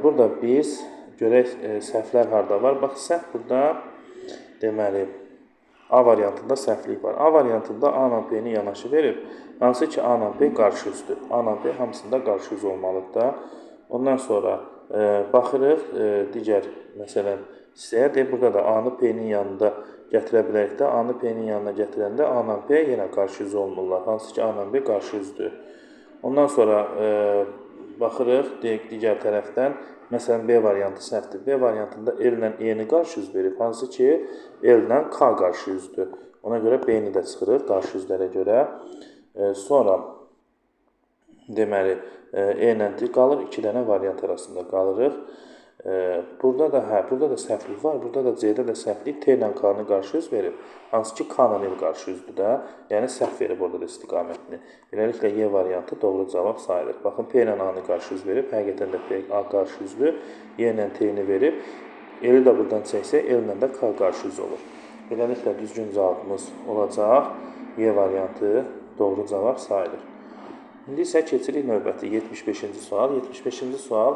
burada biz görək səhvlər harda var. Bax, səhv burada, deməli, A variantında səhvlik var. A variantında A ilə P-ni yanaşı verib. Hansı ki, A ilə P qarşı üzdür. A ilə P hamısında qarşı üz olmalıdır da. Ondan sonra baxırıq digər, məsələn, hissəyə. Deyir, burada da A-nı P-nin yanında gətirə bilərik də. A-nı P-nin yanına gətirəndə A ilə P yenə qarşı üz olmurlar. Hansı ki, A ilə B qarşı üzdür. Ondan sonra baxırıq digər tərəfdən. Məsələn, B variantı səhvdir. B variantında L ilə E-ni qarşı üz verib. Hansı ki, L ilə K qarşı üzdür. Ona görə B-ni də çıxırıq qarşı üzlərə görə. Sonra deməli, E ilə D qalır. 2 dənə variant arasında qalırıq. Burada da burada da səhvlik var. Burada da C-də də səhvlik T ilə K-nı qarşı üz verib. Hansı ki K ilə L qarşı üzdür də. Yəni səhv verib orada da istiqamətini. Beləliklə Y variantı doğru cavab sayılır. Baxın P ilə A-nı qarşı üz verib. Həqiqətən də P A qarşı üzdür. Y ilə T-ni verib. L-i də buradan çəksək, L ilə də K qarşı üz olur. Beləliklə düzgün cavabımız olacaq. Y variantı doğru cavab sayılır. İndi isə keçirik növbəti 75-ci sual. 75-ci sual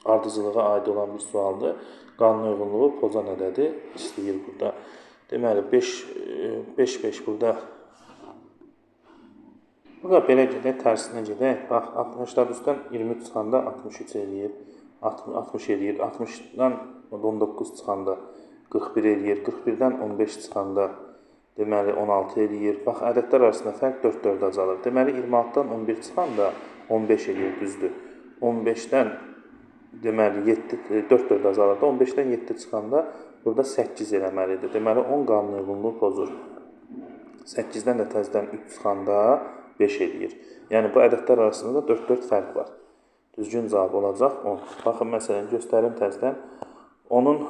ardıcılığa aid olan bir sualdır. Qanuna uyğunluğu pozan ədədi istəyir burada. Deməli 5 5 5 burada. Burada belə gedək, tərsinə gedək. Bax 83-dən 23 çıxanda 63 eləyir. 60 eləyir. 60-dan 19 çıxanda 41 eləyir. 41-dən 15 çıxanda deməli 16 eləyir. Bax ədədlər arasında fərq 4-4 azalır. Deməli 26-dan 11 çıxanda 15 eləyir, düzdür. 15-dən deməli 7 4-4 azalır da 15-dən 7 çıxanda burada 8 eləməlidir. Deməli 10 qanuna uyğunluğu pozur. 8-dən də təzədən 3 çıxanda 5 eləyir. Yəni bu ədədlər arasında da 4-4 fərq var. Düzgün cavab olacaq 10. Baxın məsələn göstərim təzədən. 10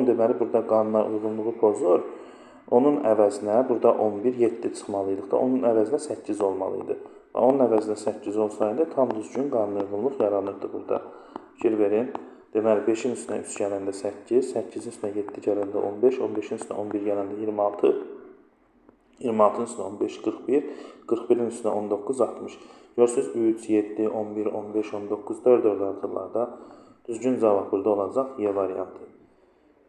deməli burada qanuna uyğunluğu pozur. Onun əvəzinə burada 11 7 çıxmalıydıq da. Onun əvəzinə 8 olmalı idi. Onun əvəzinə 8 olsaydı tam düzgün qanuna uyğunluq yaranırdı burada. Fikir verin. Deməli 5-in üstünə 3 gələndə 8, 8-in üstünə 7 gələndə 15, 15-in üstünə 11 gələndə 26, 26-nın üstünə 15, 41, 41-in üstünə 19, 60. Görürsünüz 3, 7, 11, 15, 19, 4 4 artırlar da. Düzgün cavab burada olacaq Y variantı.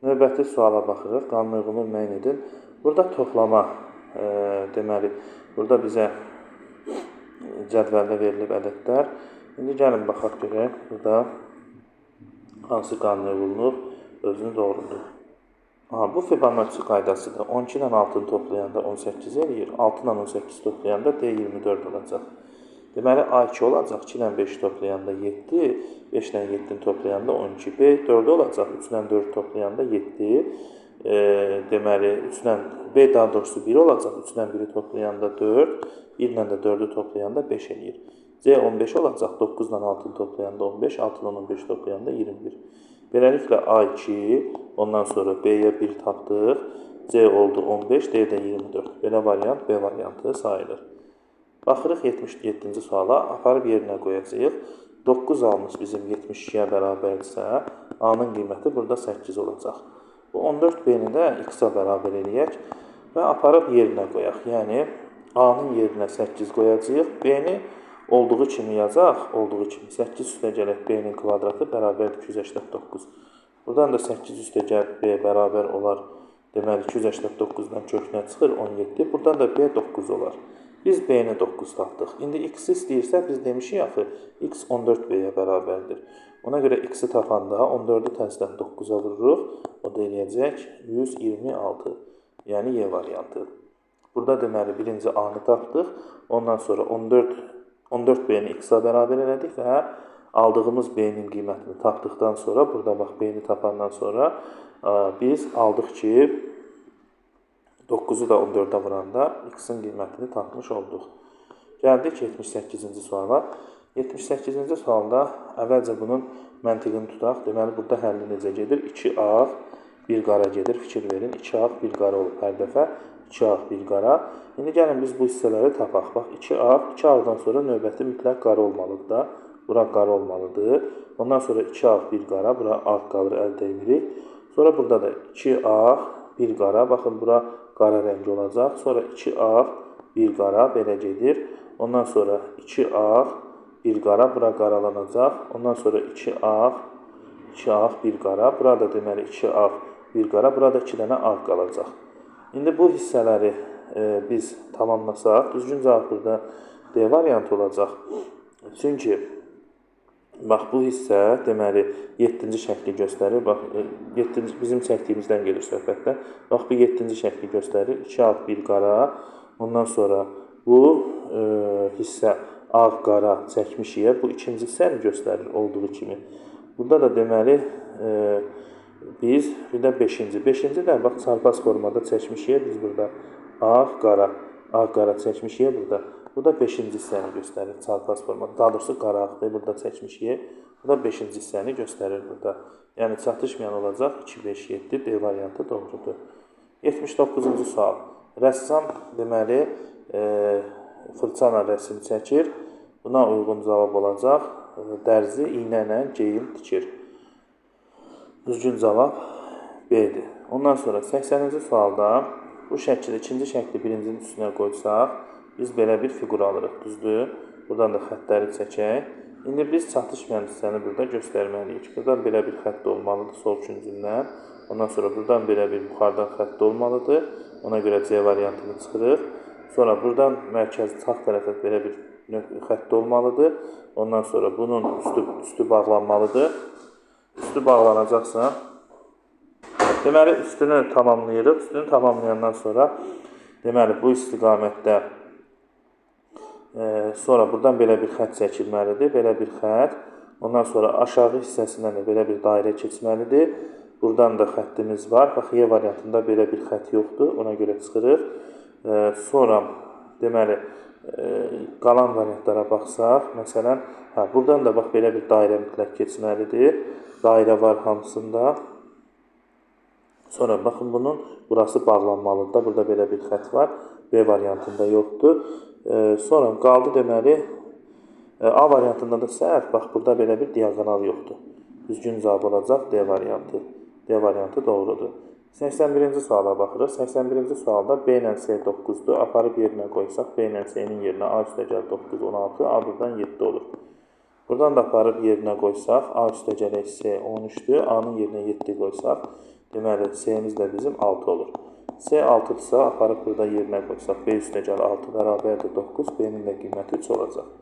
Növbəti suala baxırıq. Qanuna uyğunluğu müəyyən edin. Burada toplama, deməli, burada bizə cədvəldə verilib ədədlər. İndi gəlin baxaq görək burada hansı qanuna uyğunluq özünü doğrudur. Aha, bu Fibonacci qaydasıdır. 12 ilə 6-nı toplayanda 18 eləyir. 6 ilə 18 toplayanda D 24 olacaq. Deməli A2 olacaq. 2 ilə 5 toplayanda 7, 5 ilə 7-ni toplayanda 12. B 4 olacaq. 3 ilə 4 toplayanda 7. Deməli 3 ilə B daha doğrusu 1 olacaq. 3 ilə 1-i toplayanda 4, 1 ilə də 4-ü toplayanda 5 eləyir. C 15 olacaq. 9 ilə 6-nı toplayanda 15, 6 ilə 15 toplayanda 21. Beləliklə A2, ondan sonra B-yə 1 tapdıq. C oldu 15, D də 24. Belə variant B variantı sayılır. Baxırıq 77-ci suala, aparıb yerinə qoyacağıq. 9 almış bizim 72-yə bərabərdirsə, A-nın qiyməti burada 8 olacaq. Bu 14 B-ni də X-a bərabər eləyək və aparıb yerinə qoyaq. Yəni A-nın yerinə 8 qoyacağıq, B-ni olduğu kimi yazaq, olduğu kimi 8 üstə gələk B-nin kvadratı bərabərdir 289. Buradan da 8 üstə gəl B bərabər olar. Deməli 289-dan kökünə çıxır 17. Buradan da B 9 olar. Biz B-ni 9 tapdıq. İndi X-i istəyirsə biz demişik axı X 14B-yə bərabərdir. Ona görə X-i tapanda 14-ü təzədən 9-a vururuq. O da eləyəcək 126. Yəni Y variantı. Burada deməli birinci A-nı tapdıq. Ondan sonra 14B-ni X-a bərabər elədik və aldığımız B-nin qiymətini tapdıqdan sonra, burada bax B-ni tapandan sonra biz aldıq ki 9-u da 14-ə vuranda X-in qiymətini tapmış olduq. Gəldik 78-ci suala. 78-ci sualda əvvəlcə bunun məntiqini tutaq. Deməli burada həlli necə gedir? 2 ağ, 1 qara gedir. Fikir verin. 2 ağ, 1 qara olub hər dəfə. 2 ağ, 1 qara. İndi gəlin biz bu hissələri tapaq. Bax 2 ağ, 2 ağdan sonra növbəti mütləq qara olmalıdır da. Bura qara olmalıdır. Ondan sonra 2 ağ, 1 qara. Bura ağ qalır, əl dəymirik. Sonra burada da 2 ağ, 1 qara. Baxın bura qara rəngi olacaq. Sonra 2 ağ, 1 qara belə gedir. Ondan sonra 2 ağ, 1 qara bura qaralanacaq. Ondan sonra 2 ağ, 2 ağ, 1 qara. Burada deməli 2 ağ, 1 qara. Burada 2 dənə ağ qalacaq. İndi bu hissələri biz tamamlasaq, düzgün cavab burada D variantı olacaq. Çünki bax bu hissə deməli 7-ci şəkli göstərir. Bax 7-ci bizim çəkdiyimizdən gedir söhbətdə. Bax bu 7-ci şəkli göstərir. 2 ağ, 1 qara. Ondan sonra bu hissə ağ, qara çəkmişik. Bu ikinci hissəni göstərir olduğu kimi. Burada da deməli biz bir də 5-ci. 5-ci də bax çarpaz formada çəkmişik biz burada. Ağ, qara, ağ, qara çəkmişik burada. Bu da 5-ci hissəni göstərir çarpaz formada. Daha doğrusu qara ağ burada çəkmişik. Bu da 5-ci hissəni göstərir burada. Yəni, çatışmayan olacaq 2, 5, 7, D variantı doğrudur. 79-cu sual. Rəssam, deməli, fırça ilə rəsm çəkir. Buna uyğun cavab olacaq. Dərzi iynə ilə geyim tikir. Düzgün cavab B-dir. Ondan sonra 80-ci sualda bu şəkildə ikinci şəkli birincinin üstünə qoysaq, biz belə bir fiqur alırıq, düzdür? Buradan da xəttləri çəkək. İndi biz çatışmayan hissəni burada göstərməliyik. Buradan belə bir xətt olmalıdır sol küncündən. Ondan sonra buradan belə bir yuxarıdan xətt olmalıdır. Ona görə C variantını çıxırıq. Sonra buradan mərkəzi sağ tərəfə belə bir xətt olmalıdır. Ondan sonra bunun üstü bağlanmalıdır. Üstü bağlanacaqsa, deməli, üstünü tamamlayırıq. Üstünü tamamlayandan sonra, deməli, bu istiqamətdə sonra buradan belə bir xətt çəkilməlidir. Belə bir xətt. Ondan sonra aşağı hissəsindən də belə bir dairə keçməlidir. Buradan da xəttimiz var. Bax, Y variantında belə bir xətt yoxdur. Ona görə çıxırıq. Sonra, deməli, qalan variantlara baxsaq, məsələn, buradan da bax, belə bir dairə mütləq keçməlidir. Dairə var hamısında. Sonra baxın, bunun burası bağlanmalıdır da. Burada belə bir xətt var. B variantında yoxdur. Sonra qaldı, deməli, A variantında da səhv. Bax, burada belə bir diaqonal yoxdur. Düzgün cavab olacaq D variantı. D variantı doğrudur. 81-ci suala baxırıq. 81-ci sualda B ilə C 9-dur. Aparıb yerinə qoysaq, B ilə C-nin yerinə A üstəgəl 9, 16, A buradan 7 olur. Buradan da aparıb yerinə qoysaq, A üstəgələk C 13-dür. A-nın yerinə 7 qoysaq, deməli, C-miz də bizim 6 olur. C 6-dırsa, aparıb burada yerinə qoysaq, B üstəgəl 6 bərabərdir 9, B-nin də qiyməti 3 olacaq.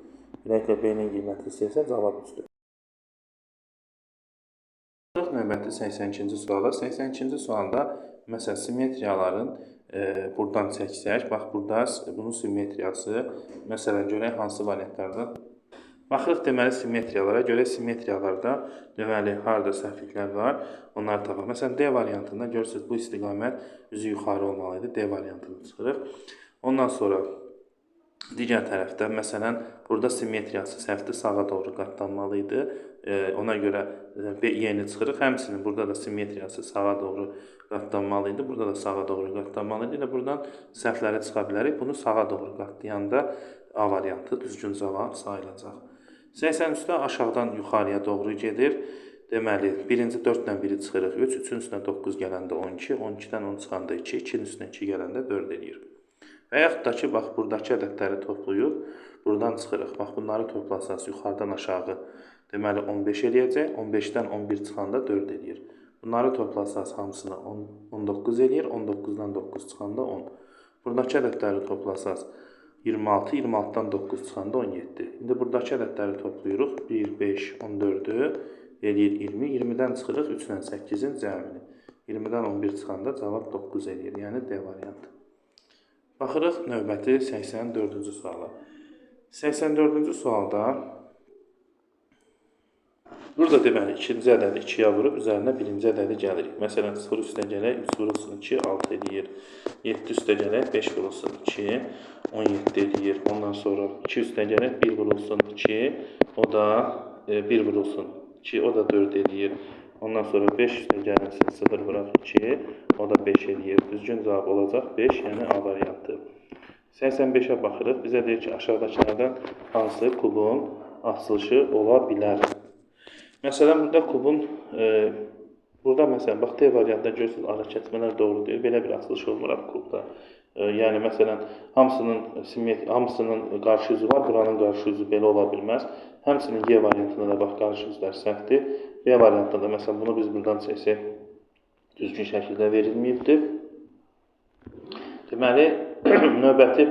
Beləliklə, B-nin qiyməti isə cavab 3-dür. Növbəti 82-ci suala. 82-ci sualda, məsələn, simmetriyaların buradan çəksək, bax, burada bunun simmetriyası, məsələn, görək hansı variantlarda. Baxırıq, deməli, simmetriyalara. Görək, simmetriyalarda, deməli, harada səhvliklər var, onları tapaq. Məsələn, D variantında görürsünüz, bu istiqamət üzü yuxarı olmalı idi. D variantını çıxırıq. Ondan sonra digər tərəfdə, məsələn, burada simmetriyası səhvdir, sağa doğru qatlanmalı idi. Ona görə Y-ni çıxırıq. Həmçinin burada da simmetriyası sağa doğru qatlanmalı idi. Burada da sağa doğru qatlanmalı idi. Elə buradan səhvləri çıxa bilərik. Bunu sağa doğru qatlayanda A variantı düzgün cavab sayılacaq. 83-də aşağıdan yuxarıya doğru gedir. Deməli, birinci 4 ilə 1-i çıxırıq. 3, 3-ün üstünə 9 gələndə 12, 12-dən 10 çıxanda 2, 2-nin üstünə 2 gələndə 4 eləyir. Və yaxud da ki, bax, buradakı ədədləri toplayıb, buradan çıxırıq. Bax, bunları toplasaq yuxarıdan aşağı, deməli, 15 eləyəcək. 15-dən 11 çıxanda 4 eləyir. Bunları toplasaq hamısını 19 eləyir. 19-dan 9 çıxanda 10. Buradakı ədədləri toplasaq 26, 26-dan 9 çıxanda 17. İndi buradakı ədədləri toplayırıq. 1, 5, 14-ü eləyir 20. 20-dən çıxırıq 3 ilə 8-in cəmini. 20-dən 11 çıxanda cavab 9 eləyir. Yəni D variantı. Baxırıq növbəti 84-cü suala. 84-cü sualda burada deməli ikinci ədədi 2-yə vurub üzərinə birinci ədədi gəlirik. Məsələn, 0 üstə gələk 3 vurulsun 2, 6 eləyir. 7 üstə gələk 5 vurulsun 2, 17 eləyir. Ondan sonra 2 üstə gələk 1 vurulsun 2, o da 1 vurulsun 2, o da 4 eləyir. Ondan sonra 5 üstə gəlinsin 0 vuraq 2, o da 5 eləyir. Düzgün cavab olacaq 5, yəni A variantı. 85-ə baxırıq. Bizə deyir ki, aşağıdakılardan hansı kubun açılışı ola bilər? Məsələn, burada kubun, burada məsələn, bax, D variantında görürsünüz, ara kəsmələr doğru deyil. Belə bir açılış olmur kubda. Yəni, məsələn, hamısının qarşı üzü var, buranın qarşı üzü belə ola bilməz. Həmçinin G variantında da bax, qarşı üzlər səhvdir. B variantında da, məsələn, bunu biz buradan çəksək, düzgün şəkildə verilməyibdir. Deməli, növbəti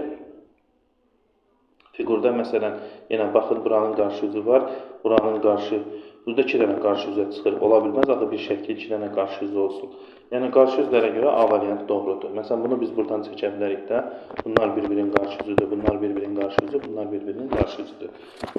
fiqurda, məsələn, yenə baxın, buranın qarşı üzü var, buranın qarşı, burada 2 dənə qarşı üzə çıxır. Ola bilməz, axı bir şəkil 2 dənə qarşı üzü olsun. Yəni, qarşı üzlərə görə A variantı doğrudur. Məsələn, bunu biz buradan çəkə bilərik də. Bunlar bir-birinin qarşı üzüdür, bunlar bir-birinin qarşı üzü, bunlar bir-birinin qarşı üzüdür.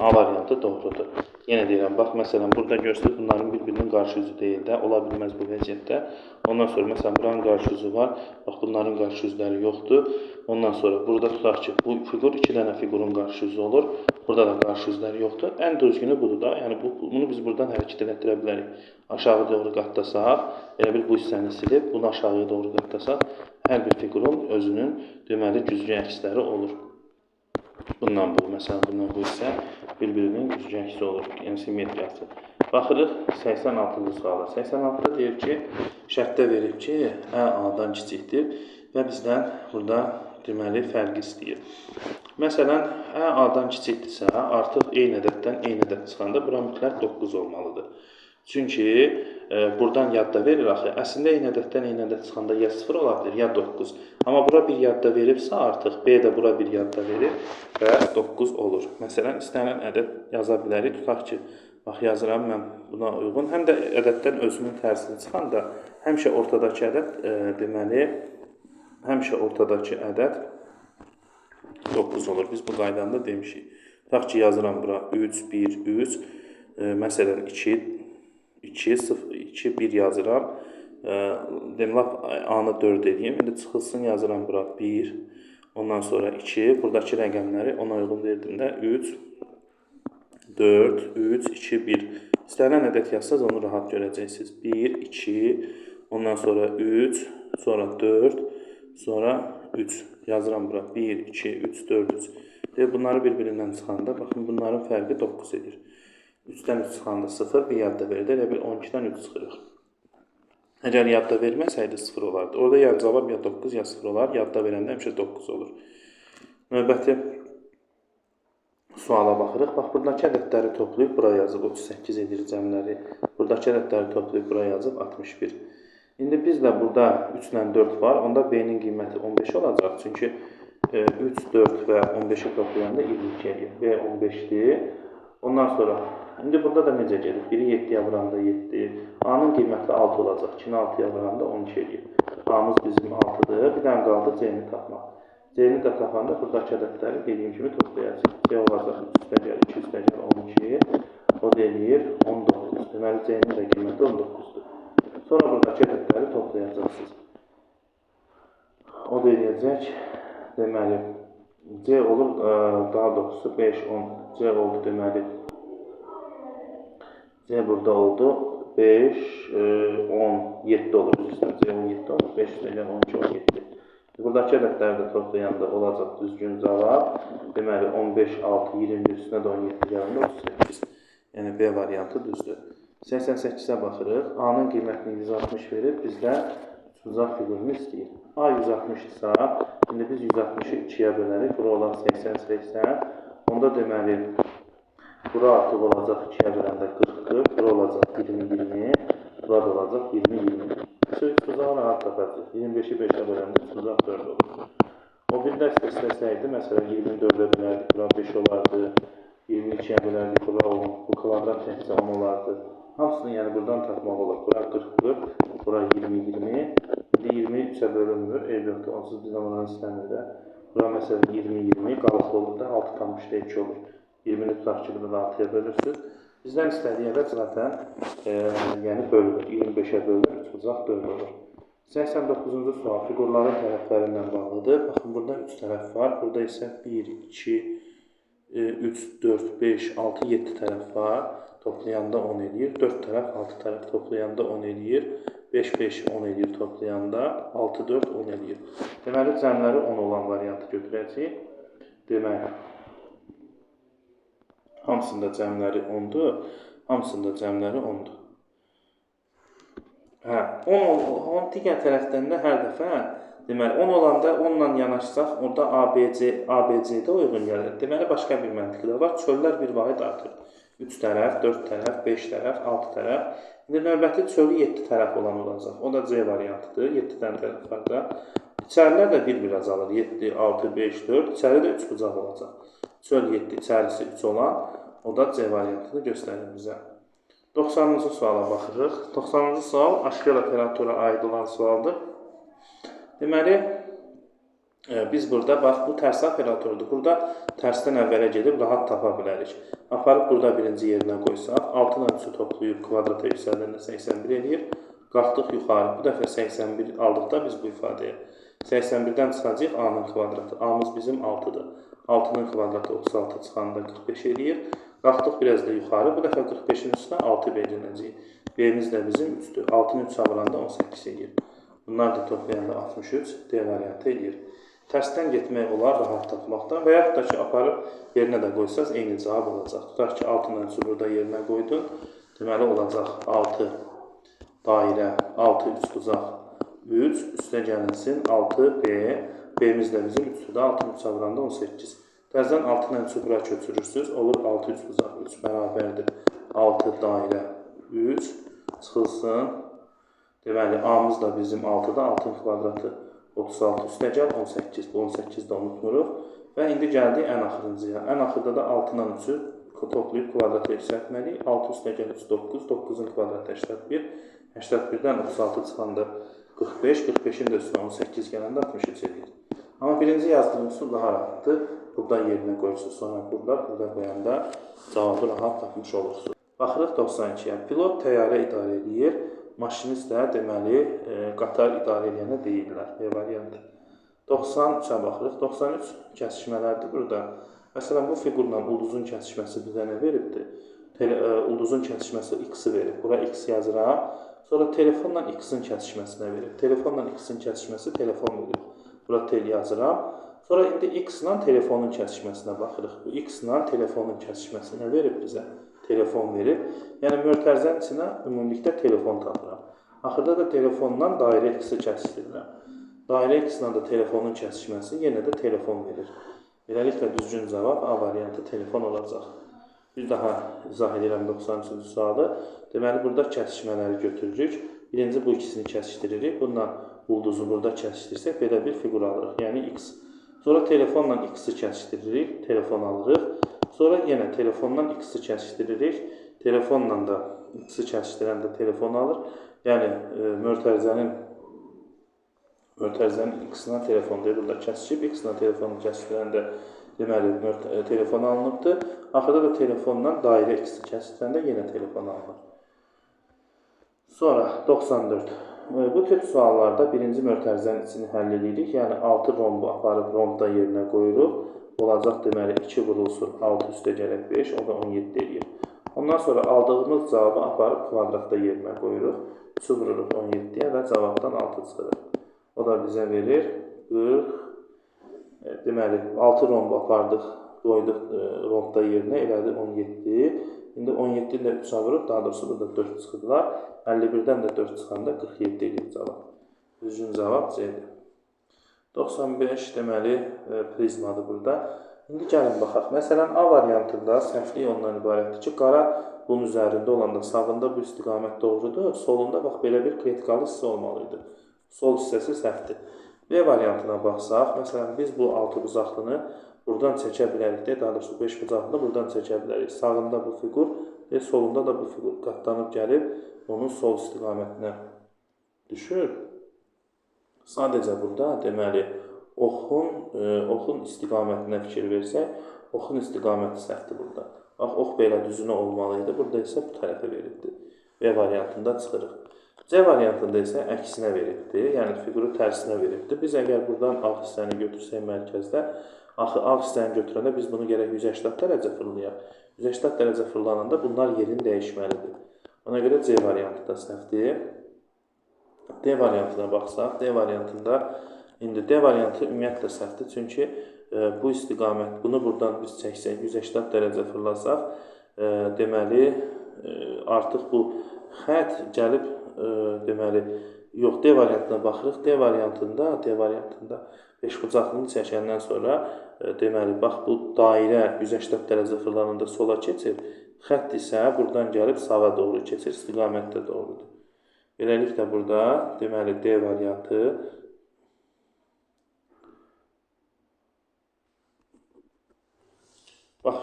A variantı doğrudur. Yenə deyirəm, bax, məsələn, burada görürsünüz, bunların bir-birinin qarşı üzü deyil də, ola bilməz bu vəziyyətdə. Ondan sonra, məsələn, buranın qarşı üzü var, bax, bunların qarşı üzləri yoxdur. Ondan sonra, burada tutaq ki, bu fiqur 2 dənə fiqurun qarşı üzü olur. Burada da qarşı üzləri yoxdur. Ən düzgünü budur da. Yəni bunu biz buradan hərəkət elətdirə bilərik. Aşağı doğru qatlasaq, elə bil bu hissəni silib, bunu aşağıya doğru qatlasaq, hər bir fiqurun özünün deməli güzgü əksləri olur. Bundan bu, məsələn, bundan bu hissə bir-birinin güzgü əksi olur, yəni simmetriyası. Baxırıq 86-cı suala. 86-da deyir ki, şərtdə verib ki, Ə A-dan kiçikdir və bizdən burada deməli fərqi istəyir. Məsələn, Ə A-dan kiçikdirsə, artıq eyni ədəddən eyni ədəd çıxanda bura mütləq 9 olmalıdır. Çünki buradan yadda verir axı. Əslində eyni ədəddən eyni ədəd çıxanda ya 0 ola bilər, ya 9. Amma bura bir yadda veribsə artıq B də bura bir yadda verir və 9 olur. Məsələn, istənilən ədəd yaza bilərik. Tutaq ki, bax yazıram mən buna uyğun. Həm də ədəddən özünün tərsini çıxanda həmişə ortadakı ədəd deməli, həmişə ortadakı ədəd 9 olur. Biz bu qaydanı da demişik. Tutaq ki, yazıram bura 3, 1, 3, məsələn 2, 2, 0, 2, 1 yazıram. Deyim, lap A-nı 4 eləyim. İndi çıxılsın yazıram bura 1, ondan sonra 2. Buradakı rəqəmləri ona uyğun verdim də 3, 4, 3, 2, 1. İstənilən ədəd yazsanız onu rahat görəcəksiniz. 1, 2, ondan sonra 3, sonra 4, sonra 3. Yazıram bura 1, 2, 3, 4, 3. Deyir, bunları bir-birindən çıxanda, baxın, bunların fərqi 9 edir. 3-dən 3 çıxanda 0, bir yadda verir. Elə bil 12-dən 3 çıxırıq. Əgər yadda verməsəydi 0 olardı. Orada ya cavab ya 9 ya 0 olar. Yadda verəndə həmişə 9 olur. Növbəti suala baxırıq. Bax, buradakı ədədləri toplayıb bura yazıb 38 edir cəmləri. Buradakı ədədləri toplayıb bura yazıb 61. İndi bizdə burada 3 ilə 4 var. Onda B-nin qiyməti 15 olacaq. Çünki 3, 4 və 15-i toplayanda 22 eləyir. B 15-dir. Ondan sonra, indi burada da necə gedir? 1-i 7-yə vuranda 7, A-nın qiyməti 6 olacaq. 2-ni 6-ya vuranda 12 eləyir. A-mız bizim 6-dır. Bir dənə qaldı C-ni tapmaq. C-ni də tapanda buradakı ədədləri dediyim kimi toplayacaq. C olacaq 3 üstəgəl, 2 üstəgəl 12, o da eləyir 19. Deməli, C-nin də qiyməti 19-dur. Sonra buradakı ədədləri toplayacaqsınız. O da eləyəcək, deməli, C olur, daha doğrusu 5, 10, C oldu deməli, C burada oldu, 5, 10, 7 olur, C 17 olur, 5 üstəgəl 12, 17. Buradakı ədədləri də toplayanda olacaq düzgün cavab. Deməli, 15, 6, 21 üstünə də 17 gələndə 38. Yəni, B variantı düzdür. 88-ə baxırıq. A-nın qiymətini 160 verib, bizdə üçbucaq fiqurunu istəyir. A 160-dırsa, indi biz 160-ı 2-yə bölərik. Bura olar 80, 80. Onda deməli, bura artıq olacaq 2-yə böləndə 40, 40. Bura olacaq 20, 20. Bura da olacaq 20, 20. Üçbucağı rahat tapacaq. 25-i 5-ə böləndə üçbucaq 4 olur. O bir də istəsəydi, məsələn, 24-ə bölərdik, bura 5 olardı. 22-yə bölərdik, bura 10. Bu kvadrat təkcə 10 olardı. Hamısını yəni buradan tapmaq olar. Bura 40, 40, bura 20, 20. İndi 23-ə bölünmür. Eyb yoxdur. Onsuz bizdən oranı istəmir də. Bura məsələn 20, 20 qalıqlı olur da 6,2 olur. 20-ni tutaq ki, bunu da 6-ya bölürsünüz. Bizdən istədiyi ədəd zaten yəni bölünür. 25-ə bölünür, üçbucaq 4 olur. 89-cu sual fiqurların tərəflərindən bağlıdır. Baxın, burada 3 tərəf var. Burada isə 1, 2, 3, 4, 5, 6, 7 tərəf var. Toplayanda 10 eləyir. 4 tərəf, 6 tərəf toplayanda 10 eləyir. 5, 5, 10 eləyir toplayanda. 6, 4, 10 eləyir. Deməli, cəmləri 10 olan variantı götürəcəyik. Demək, hamısında cəmləri 10-dur. Hamısında cəmləri 10-dur. Hə, 10 digər tərəfdən də hər dəfə, deməli, 10 olanda 10 ilə yanaşsaq, orada ABC-də uyğun gəlir. Deməli, başqa bir məntiqi də var. Çöllər bir vahid artır. 3 tərəf, 4 tərəf, 5 tərəf, 6 tərəf. İndi növbəti çölü 7 tərəf olan olacaq. O da C variantıdır. 7 dənə tərəf var da. İçərilər də bir-bir azalır. 7, 6, 5, 4. İçəri də 3 bucaq olacaq. Çöl 7, içərisi 3 olan, o da C variantını göstərir bizə. 90-cı suala baxırıq. 90-cı sual aşkar operatora aid olan sualdır. Deməli, biz burada, bax, bu tərs operatordur. Burada tərsdən əvvələ gedib rahat tapa bilərik. Aparıb burada birinci yerinə qoysaq, 6 ilə 3-ü toplayıb kvadrata yüksəldəndə 81 eləyir. Qalxdıq yuxarı. Bu dəfə 81 aldıqda biz bu ifadəyə. 81-dən çıxacaq A-nın kvadratı. A-mız bizim 6-dır. 6-nın kvadratı 36 çıxanda 45 eləyir. Qalxdıq biraz da yuxarı. Bu dəfə 45-in üstünə 6 belirlənəcək. B-miz də bizim 3-dür. 6-nı 3-ə vuranda 18 eləyir. Bunlar da toplayanda 63 D variantı eləyir. Tərsdən getmək olar rahat tapmaqdan və yaxud da ki, aparıb yerinə də qoysaz eyni cavab olacaq. Tutaq ki, 6-nı 3-ü burada yerinə qoydun. Deməli, olacaq 6 dairə, 6 üçbucaq 3, üstə gəlinsin 6B. B-miz də bizim 3-dür də, 6-nı 3-ə vuranda 18. Təzədən 6-nı 3-ü bura köçürürsünüz. Olur 6 üçbucaq 3 bərabərdir 6 dairə 3 çıxılsın. Deməli, A-mız da bizim 6-da, 6-nın kvadratı 36 üstə gəl 18. Bu 18-i də unutmuruq. Və indi gəldik ən axırıncıya. Ən axırda da 6-la 3-ü toplayıb kvadrata yüksəltməliyik. 6 üstə gəl 3, 9. 9-un kvadratı 81. 81-dən 36 çıxanda 45. 45-in də üstünə 18 gələndə 63 eləyir. Amma birinci yazdığım üsul daha rahatdır. Burada yerinə qoyursunuz, sonra burada qoyanda cavabı rahat tapmış olursunuz. Baxırıq 92-yə. Pilot təyyarə idarə eləyir. Maşinist də deməli qatar idarə eləyənə deyirlər. B variantı. 93-ə baxırıq. 93 kəsişmələrdir burada. Məsələn, bu fiqurla ulduzun kəsişməsi bizə nə veribdir? Ulduzun kəsişməsi X-i verib. Bura X yazıram. Sonra telefonla X-in kəsişməsinə verib. Telefonla X-in kəsişməsi telefon verib. Bura tel yazıram. Sonra indi X-la telefonun kəsişməsinə baxırıq. Bu X-la telefonun kəsişməsinə verib bizə. Telefon verib. Yəni, mötərizənin içinə ümumilikdə telefon tapıram. Axırda da telefonla dairə X-i kəsişdirirəm. Dairə X-la da telefonun kəsişməsi yenə də telefon verir. Beləliklə, düzgün cavab A variantı telefon olacaq. Bir daha izah edirəm 93-cü sualı. Deməli, burada kəsişmələri götürürük. Birinci bu ikisini kəsişdiririk. Bununla ulduzu burada kəsişdirsək, belə bir fiqur alırıq. Yəni, X. Sonra telefonla X-i kəsişdiririk, telefon alırıq. Sonra yenə telefonla X-i kəsişdiririk. Telefonla da X-i kəsişdirəndə telefon alır. Yəni, mötərizənin X-lə telefon deyir, burada kəsişib. X-lə telefonu kəsişdirəndə deməli, telefon alınıbdır. Axırda da telefonla dairə X-i kəsişdirəndə yenə telefon alınır. Sonra 94. Bu tip suallarda birinci mötərizənin içini həll edirik. Yəni, 6 rombu aparıb rombda yerinə qoyuruq. Olacaq deməli 2 vurulsun 6 üstə gələk 5, o da 17 eləyir. Ondan sonra aldığımız cavabı aparıb kvadratda yerinə qoyuruq. 3 vururuq 17-yə və cavabdan 6 çıxırıq. O da bizə verir 40. Deməli, 6 rombu apardıq, qoyduq rombda yerinə, elədi 17. İndi 17-ni də 3-ə vurub, daha doğrusu burada 4 çıxıblar. 51-dən də 4 çıxanda 47 eləyir cavab. Düzgün cavab C-dir. 95 deməli prizmadır burada. İndi gəlin baxaq. Məsələn, A variantında səhvlik ondan ibarətdir ki, qara bunun üzərində olanda sağında bu istiqamət doğrudur, solunda bax belə bir kletkalı hissə olmalı idi. Sol hissəsi səhvdir. B variantına baxsaq, məsələn, biz bu altıbucaqlını buradan çəkə bilərik də, daha doğrusu beşbucaqlını buradan çəkə bilərik. Sağında bu fiqur və solunda da bu fiqur qatlanıb gəlib onun sol istiqamətinə düşür. Sadəcə burada, deməli, oxun istiqamətinə fikir versək, oxun istiqaməti səhvdir burada. Bax, ox belə düzünə olmalı idi, burada isə bu tərəfə veribdir. B variantında çıxırıq. C variantında isə əksinə veribdir, yəni fiquru tərsinə veribdir. Biz əgər buradan ağ hissəni götürsək mərkəzdə, axı ağ hissəni götürəndə biz bunu gərək 180 dərəcə fırlayaq. 180 dərəcə fırlananda bunlar yerini dəyişməlidir. Ona görə C variantı da səhvdir. D variantına baxsaq, D variantında, indi D variantı ümumiyyətlə səhvdir. Çünki bu istiqamət, bunu buradan biz çəksək, 180 dərəcə fırlasaq, deməli, artıq bu xətt gəlib, deməli, yox, D variantına baxırıq. D variantında beşbucaqlını çəkəndən sonra, deməli, bax, bu dairə 180 dərəcə fırlananda sola keçir, xətt isə buradan gəlib sağa doğru keçir, istiqamət də doğrudur. Beləliklə burada, deməli, D variantı bax,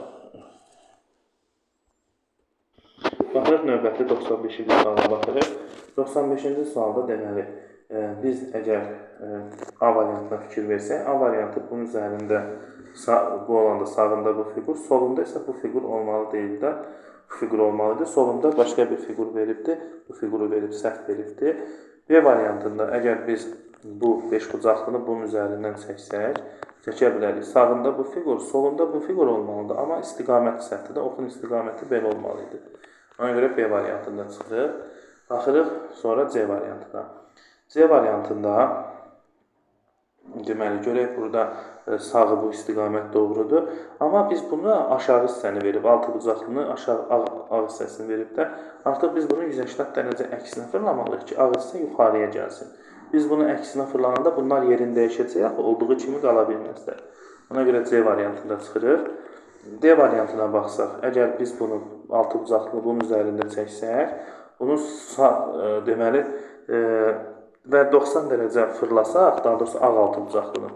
baxırıq növbəti 95-ci suala baxırıq. 95-ci sualda deməli, biz əgər A variantına fikir versək, A variantı bunun üzərində bu olanda sağında bu fiqur, solunda isə bu fiqur olmalı deyil də. Bu fiqur olmalıdır. Solunda başqa bir fiqur veribdir. Bu fiquru verib, səhv veribdir. B variantında əgər biz bu beşbucaqlını bunun üzərindən çəksək, çəkə bilərik. Sağında bu fiqur, solunda bu fiqur olmalıdır. Amma istiqaməti səhvdir də, oxun istiqaməti belə olmalı idi. Ona görə B variantında çıxırıq. Baxırıq sonra C variantına. C variantında deməli, görək burada sağı bu istiqamət doğrudur. Amma biz bunu aşağı hissəni verib, altıbucaqlını aşağı ağ hissəsini verib də, artıq biz bunu 180 dərəcə əksinə fırlamalıyıq ki, ağ hissə yuxarıya gəlsin. Biz bunu əksinə fırlananda bunlar yerini dəyişəcək, axı olduğu kimi qala bilməzlər. Ona görə C variantında çıxırıq. D variantına baxsaq, əgər biz bunu altıbucaqlı bunun üzərində çəksək, bunu deməli, və 90 dərəcə fırlasaq, daha doğrusu ağ altıbucaqlını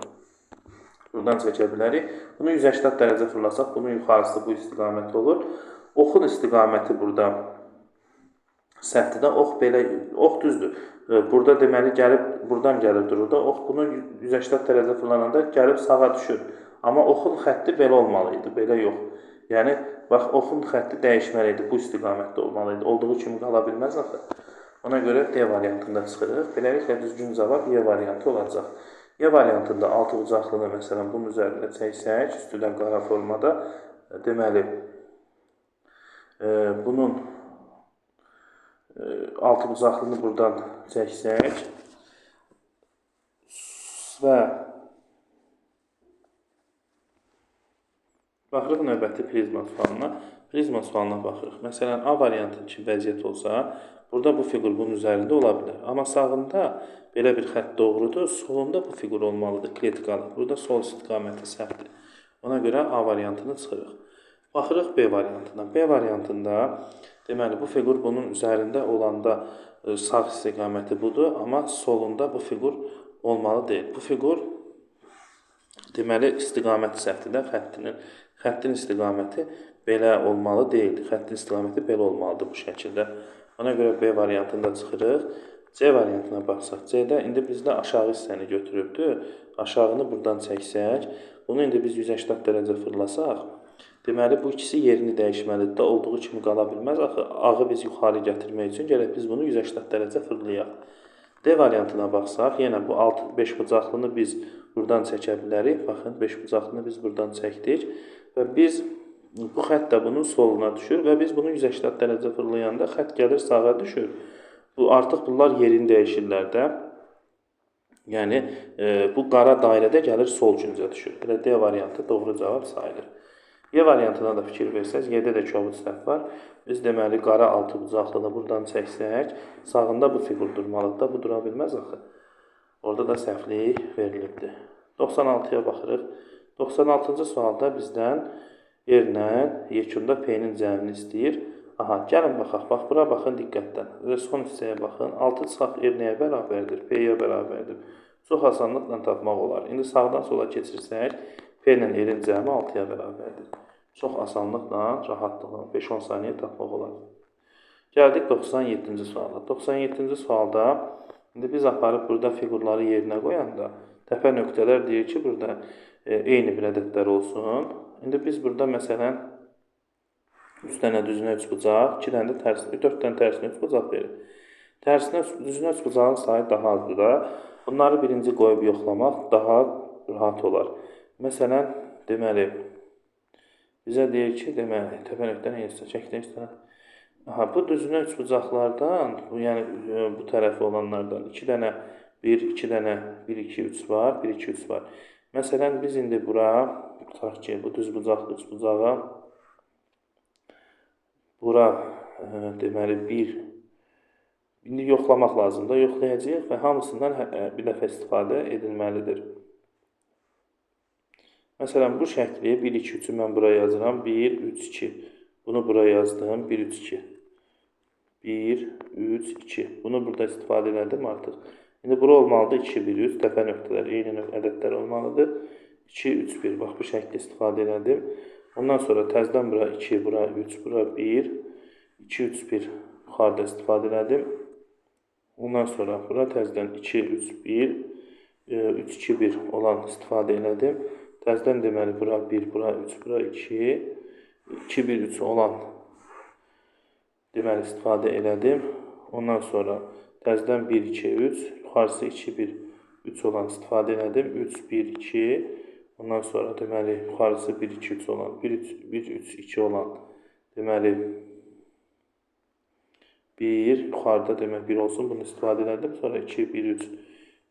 buradan çəkə bilərik. Bunu 180 dərəcə fırlasaq, bunun yuxarısı bu istiqamət olur. Oxun istiqaməti burada səhvdir də, ox belə, ox düzdür. Burada deməli gəlib, buradan gəlib durur da, ox bunu 180 dərəcə fırlananda gəlib sağa düşür. Amma oxun xətti belə olmalı idi, belə yox. Yəni, bax, oxun xətti dəyişməli idi, bu istiqamətdə olmalı idi. Olduğu kimi qala bilməz axı. Ona görə D variantında çıxırıq. Beləliklə, düzgün cavab Y variantı olacaq. Y variantında altıbucaqlını məsələn bunun üzərində çəksək, üstüdən qara formada, deməli, bunun altıbucaqlını buradan çəksək və baxırıq növbəti prizma sualına. Prizma sualına baxırıq. Məsələn, A variantı kimi vəziyyət olsa, burada bu fiqur bunun üzərində ola bilər. Amma sağında belə bir xətt doğrudur, solunda bu fiqur olmalıdır, kletkalı. Burada sol istiqaməti səhvdir. Ona görə A variantını çıxırıq. Baxırıq B variantına. B variantında, deməli, bu fiqur bunun üzərində olanda sağ istiqaməti budur, amma solunda bu fiqur olmalı deyil. Bu fiqur, deməli, istiqaməti səhvdir də xəttinin. Xəttin istiqaməti belə olmalı deyil. Xəttin istiqaməti belə olmalıdır bu şəkildə. Ona görə B variantında çıxırıq. C variantına baxsaq, C-də indi bizdə aşağı hissəni götürübdür. Aşağını buradan çəksək, bunu indi biz 180 dərəcə fırlasaq, deməli, bu ikisi yerini dəyişməlidir də, olduğu kimi qala bilməz. Axı, ağı biz yuxarı gətirmək üçün gərək biz bunu 180 dərəcə fırlayaq. D variantına baxsaq, yenə bu 5 bucaqlını biz buradan çəkə bilərik. Baxın, 5 bucaqlını biz buradan çəkdik və biz bu xətt də bunun soluna düşür və biz bunu 180 dərəcə fırlayanda xətt gəlir sağa düşür. Bu, artıq bunlar yerini dəyişirlər də. Yəni, bu qara dairədə gəlir sol küncə düşür. Elə D variantı doğru cavab sayılır. Y variantına da fikir versəz, Y-də də kobud səhv var. Biz deməli, qara altıbucaqlını buradan çəksək, sağında bu fiqur durmalıdır da, bu dura bilməz axı. Orada da səhvlik verilibdir. 96-ya baxırıq. 96-cı sualda bizdən R-lə yekunda P-nin cəmini istəyir. Aha, gəlin baxaq. Bax, bura baxın diqqətdən. Və son hissəyə baxın. 6 çıxaq R nəyə bərabərdir? P-yə bərabərdir. Çox asanlıqla tapmaq olar. İndi sağdan sola keçirsək, P ilə R-in cəmi 6-ya bərabərdir. Çox asanlıqla, rahatlıqla 5-10 saniyə tapmaq olar. Gəldik 97-ci suala. 97-ci sualda indi biz aparıb burada fiqurları yerinə qoyanda təpə nöqtələr deyir ki, burada eyni bir ədədlər olsun. İndi biz burada məsələn 3 dənə düzünə 3 bucaq, 2 dənə də tərsinə, 4 dənə tərsinə 3 bucaq verir. Tərsinə düzünə 3 bucağın sayı daha azdır da. Bunları birinci qoyub yoxlamaq daha rahat olar. Məsələn, deməli, bizə deyir ki, deməli, təpə nöqtənin eynisə çəkdik. Aha, bu düzünə 3 bucaqlardan, yəni bu tərəfi olanlardan 2 dənə 1, 2 dənə 1, 2, 3 var, 1, 2, 3 var. Məsələn, biz indi bura, tutaq ki, bu düz bucaqlı 3 bucağa, bura, deməli, 1, indi yoxlamaq lazımdır, yoxlayacağıq və hamısından bir dəfə istifadə edilməlidir. Məsələn, bu şəkli 1, 2, 3-ü mən bura yazıram, 1, 3, 2. Bunu bura yazdım, 1, 3, 2. 1, 3, 2. Bunu burada istifadə elədim artıq. İndi bura olmalıdır 2, 1, 3. Təpə nöqtələr, eyni ədədlər olmalıdır. 2, 3, 1. Bax, bu şəkli istifadə elədim. Ondan sonra təzdən bura 2, bura 3, bura 1. 2, 3, 1 yuxarıda istifadə elədim. Ondan sonra bura təzdən 2, 3, 1, 3, 2, 1 olan istifadə elədim. Təzdən deməli bura 1, bura 3, bura 2, 2, 1, 3 olan deməli istifadə elədim. Ondan sonra təzdən 1, 2, 3, yuxarısı 2, 1, 3 olan istifadə elədim. 3, 1, 2, Ondan sonra deməli yuxarısı 1, 2, 3 olan, 1, 3, 1, 3, 2 olan, deməli 1, yuxarıda demək 1 olsun, bunu istifadə elədim. Sonra 2, 1, 3,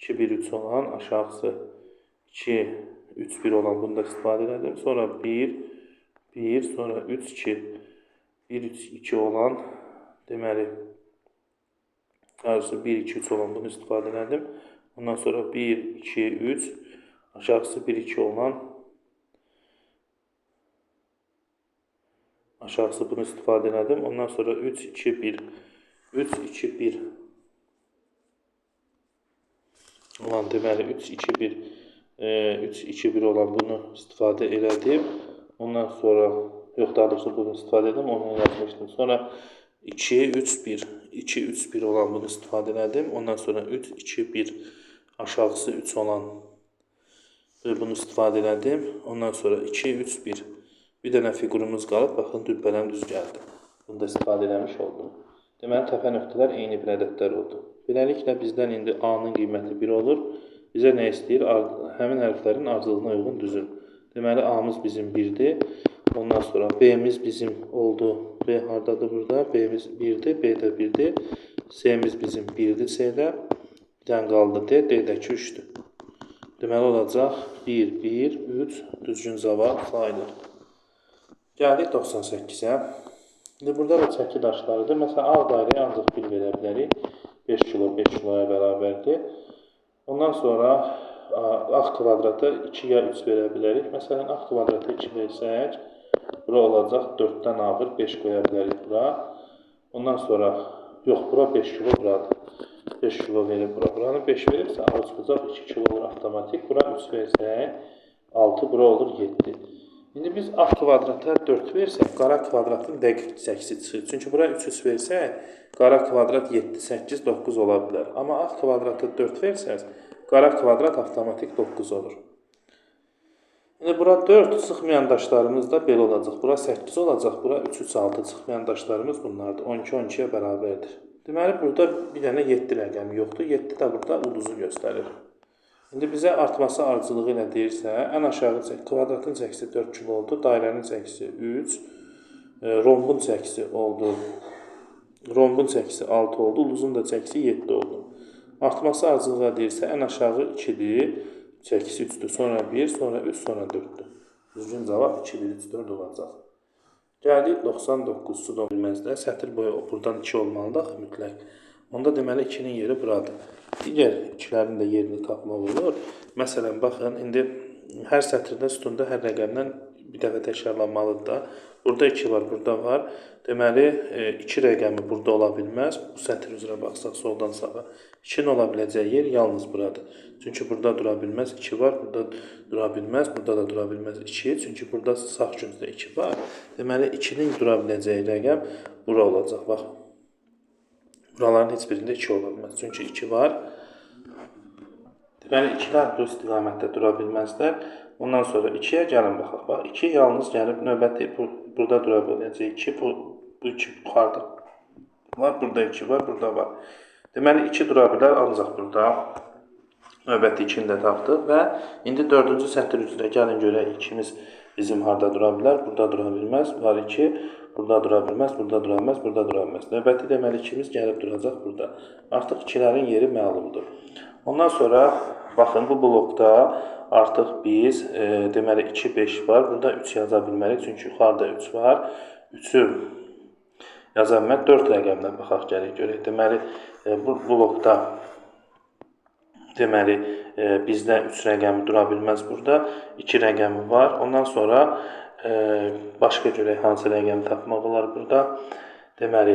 2, 1, 3 olan, aşağısı 2, 3, 1 olan, bunu da istifadə elədim. Sonra 1, 1, sonra 3, 2, 1, 3, 2 olan, deməli, yuxarısı 1, 2, 3 olan, bunu istifadə elədim. Ondan sonra 1, 2, 3, aşağısı 1, 2 olan, aşağısı bunu istifadə elədim. Ondan sonra 3, 2, 1, 3, 2, 1 olan, deməli 3, 2, 1, 3, 2, 1 olan bunu istifadə elədim. Ondan sonra, yox, daha doğrusu bunu istifadə edim, onu yazmışdım. Sonra 2, 3, 1, 2, 3, 1 olan bunu istifadə elədim. Ondan sonra 3, 2, 1, aşağısı 3 olan bunu istifadə elədim. Ondan sonra 2, 3, 1. Bir dənə fiqurumuz qalıb, baxın, dübbələm düz gəldi. Bunu da istifadə eləmiş oldum. Deməli, təpə nöqtələr eyni bir ədədlər oldu. Beləliklə, bizdən indi A-nın qiyməti 1 olur. Bizə nə istəyir? Həmin hərflərin ardıcıllığına uyğun düzün. Deməli, A-mız bizim 1-dir. Ondan sonra B-miz bizim oldu. B hardadır burada? B-miz 1-dir, B də 1-dir. C-miz bizim 1-dir C-də. Bir dənə qaldı D, D-dəki 3-dür. Deməli, olacaq 1, 1, 3, düzgün cavab sayılır. Gəldik 98-ə. İndi burada da çəki daşlarıdır. Məsələn, ağ dairəyə ancaq 1 verə bilərik. 5 kilo 5 kiloya bərabərdir. Ondan sonra ağ kvadrata 2 ya 3 verə bilərik. Məsələn, ağ kvadrata 2 versək, bura olacaq 4-dən ağır 5 qoya bilərik bura. Ondan sonra, yox, bura 5 kilo buradır. 5 kilo verib bura. Buranı 5 verirsə, ağ çıxacaq 2 kilo olur avtomatik. Bura 3 versək, 6, bura olur 7. İndi biz ağ kvadrata 4 versək, qara kvadratın dəqiq çəkisi çıxır. Çünki bura 3, 3 versək, qara kvadrat 7, 8, 9 ola bilər. Amma ağ kvadrata 4 versəz, qara kvadrat avtomatik 9 olur. İndi bura 4 çıxmayan daşlarımız da belə olacaq. Bura 8 olacaq, bura 3, 3, 6 çıxmayan daşlarımız bunlardır. 12, 12-yə bərabərdir. Deməli, burada bir dənə 7 rəqəmi yoxdur. 7 də burada ulduzu göstərir. İndi bizə artması ardıcılığı ilə deyirsə, ən aşağı kvadratın çəkisi 4 kilo oldu, dairənin çəkisi 3, rombun çəkisi oldu, rombun çəkisi 6 oldu, ulduzun da çəkisi 7 oldu. Artması ardıcılığı deyirsə, ən aşağı 2-dir, çəkisi 3-dür, sonra 1, sonra 3, sonra 4-dür. Düzgün cavab 2, 1, 3, 4 olacaq. Gəldik 99-su da bilməzdə, sətir boyu buradan 2 olmalıdır mütləq. Onda deməli 2-nin yeri buradır. Digər ikilərin də yerini tapmaq olur. Məsələn, baxın, indi hər sətirdə, sütunda hər rəqəmdən bir dəfə təkrarlanmalıdır da. Burada 2 var, burada var. Deməli, 2 rəqəmi burada ola bilməz. Bu sətir üzrə baxsaq soldan sağa. 2-nin ola biləcəyi yer yalnız buradır. Çünki burada dura bilməz, 2 var, burada dura bilməz, burada da dura bilməz 2. Çünki burada sağ küncdə 2 var. Deməli, 2-nin dura biləcəyi rəqəm bura olacaq. Bax. Buraların heç birində 2 ola bilməz. Çünki 2 var. Deməli, 2-lər bu istiqamətdə dura bilməzlər. Ondan sonra 2-yə gəlin baxaq. Bax, 2 yalnız gəlib növbəti burada dura biləcək. 2, bu 2 yuxarıda var. Burada 2 var, burada var. Deməli, 2 dura bilər ancaq burada. Növbəti 2-ni də tapdıq və indi 4-cü sətir üzrə gəlin görək 2-miz bizim harda dura bilər. Burada dura bilməz. Var 2. Burada dura bilməz, burada dura bilməz, burada dura bilməz. Növbəti deməli 2-miz gəlib duracaq burada. Artıq ikilərin yeri məlumdur. Ondan sonra baxın bu blokda artıq biz deməli 2, 5 var. Burada 3 yaza bilmərik. Çünki yuxarıda 3 var. 3-ü yaza bilmərik. 4 rəqəmdən baxaq gələk görək. Deməli bu blokda deməli bizdə 3 rəqəmi dura bilməz burada. 2 rəqəmi var. Ondan sonra başqa görək hansı rəqəmi tapmaq olar burada. Deməli,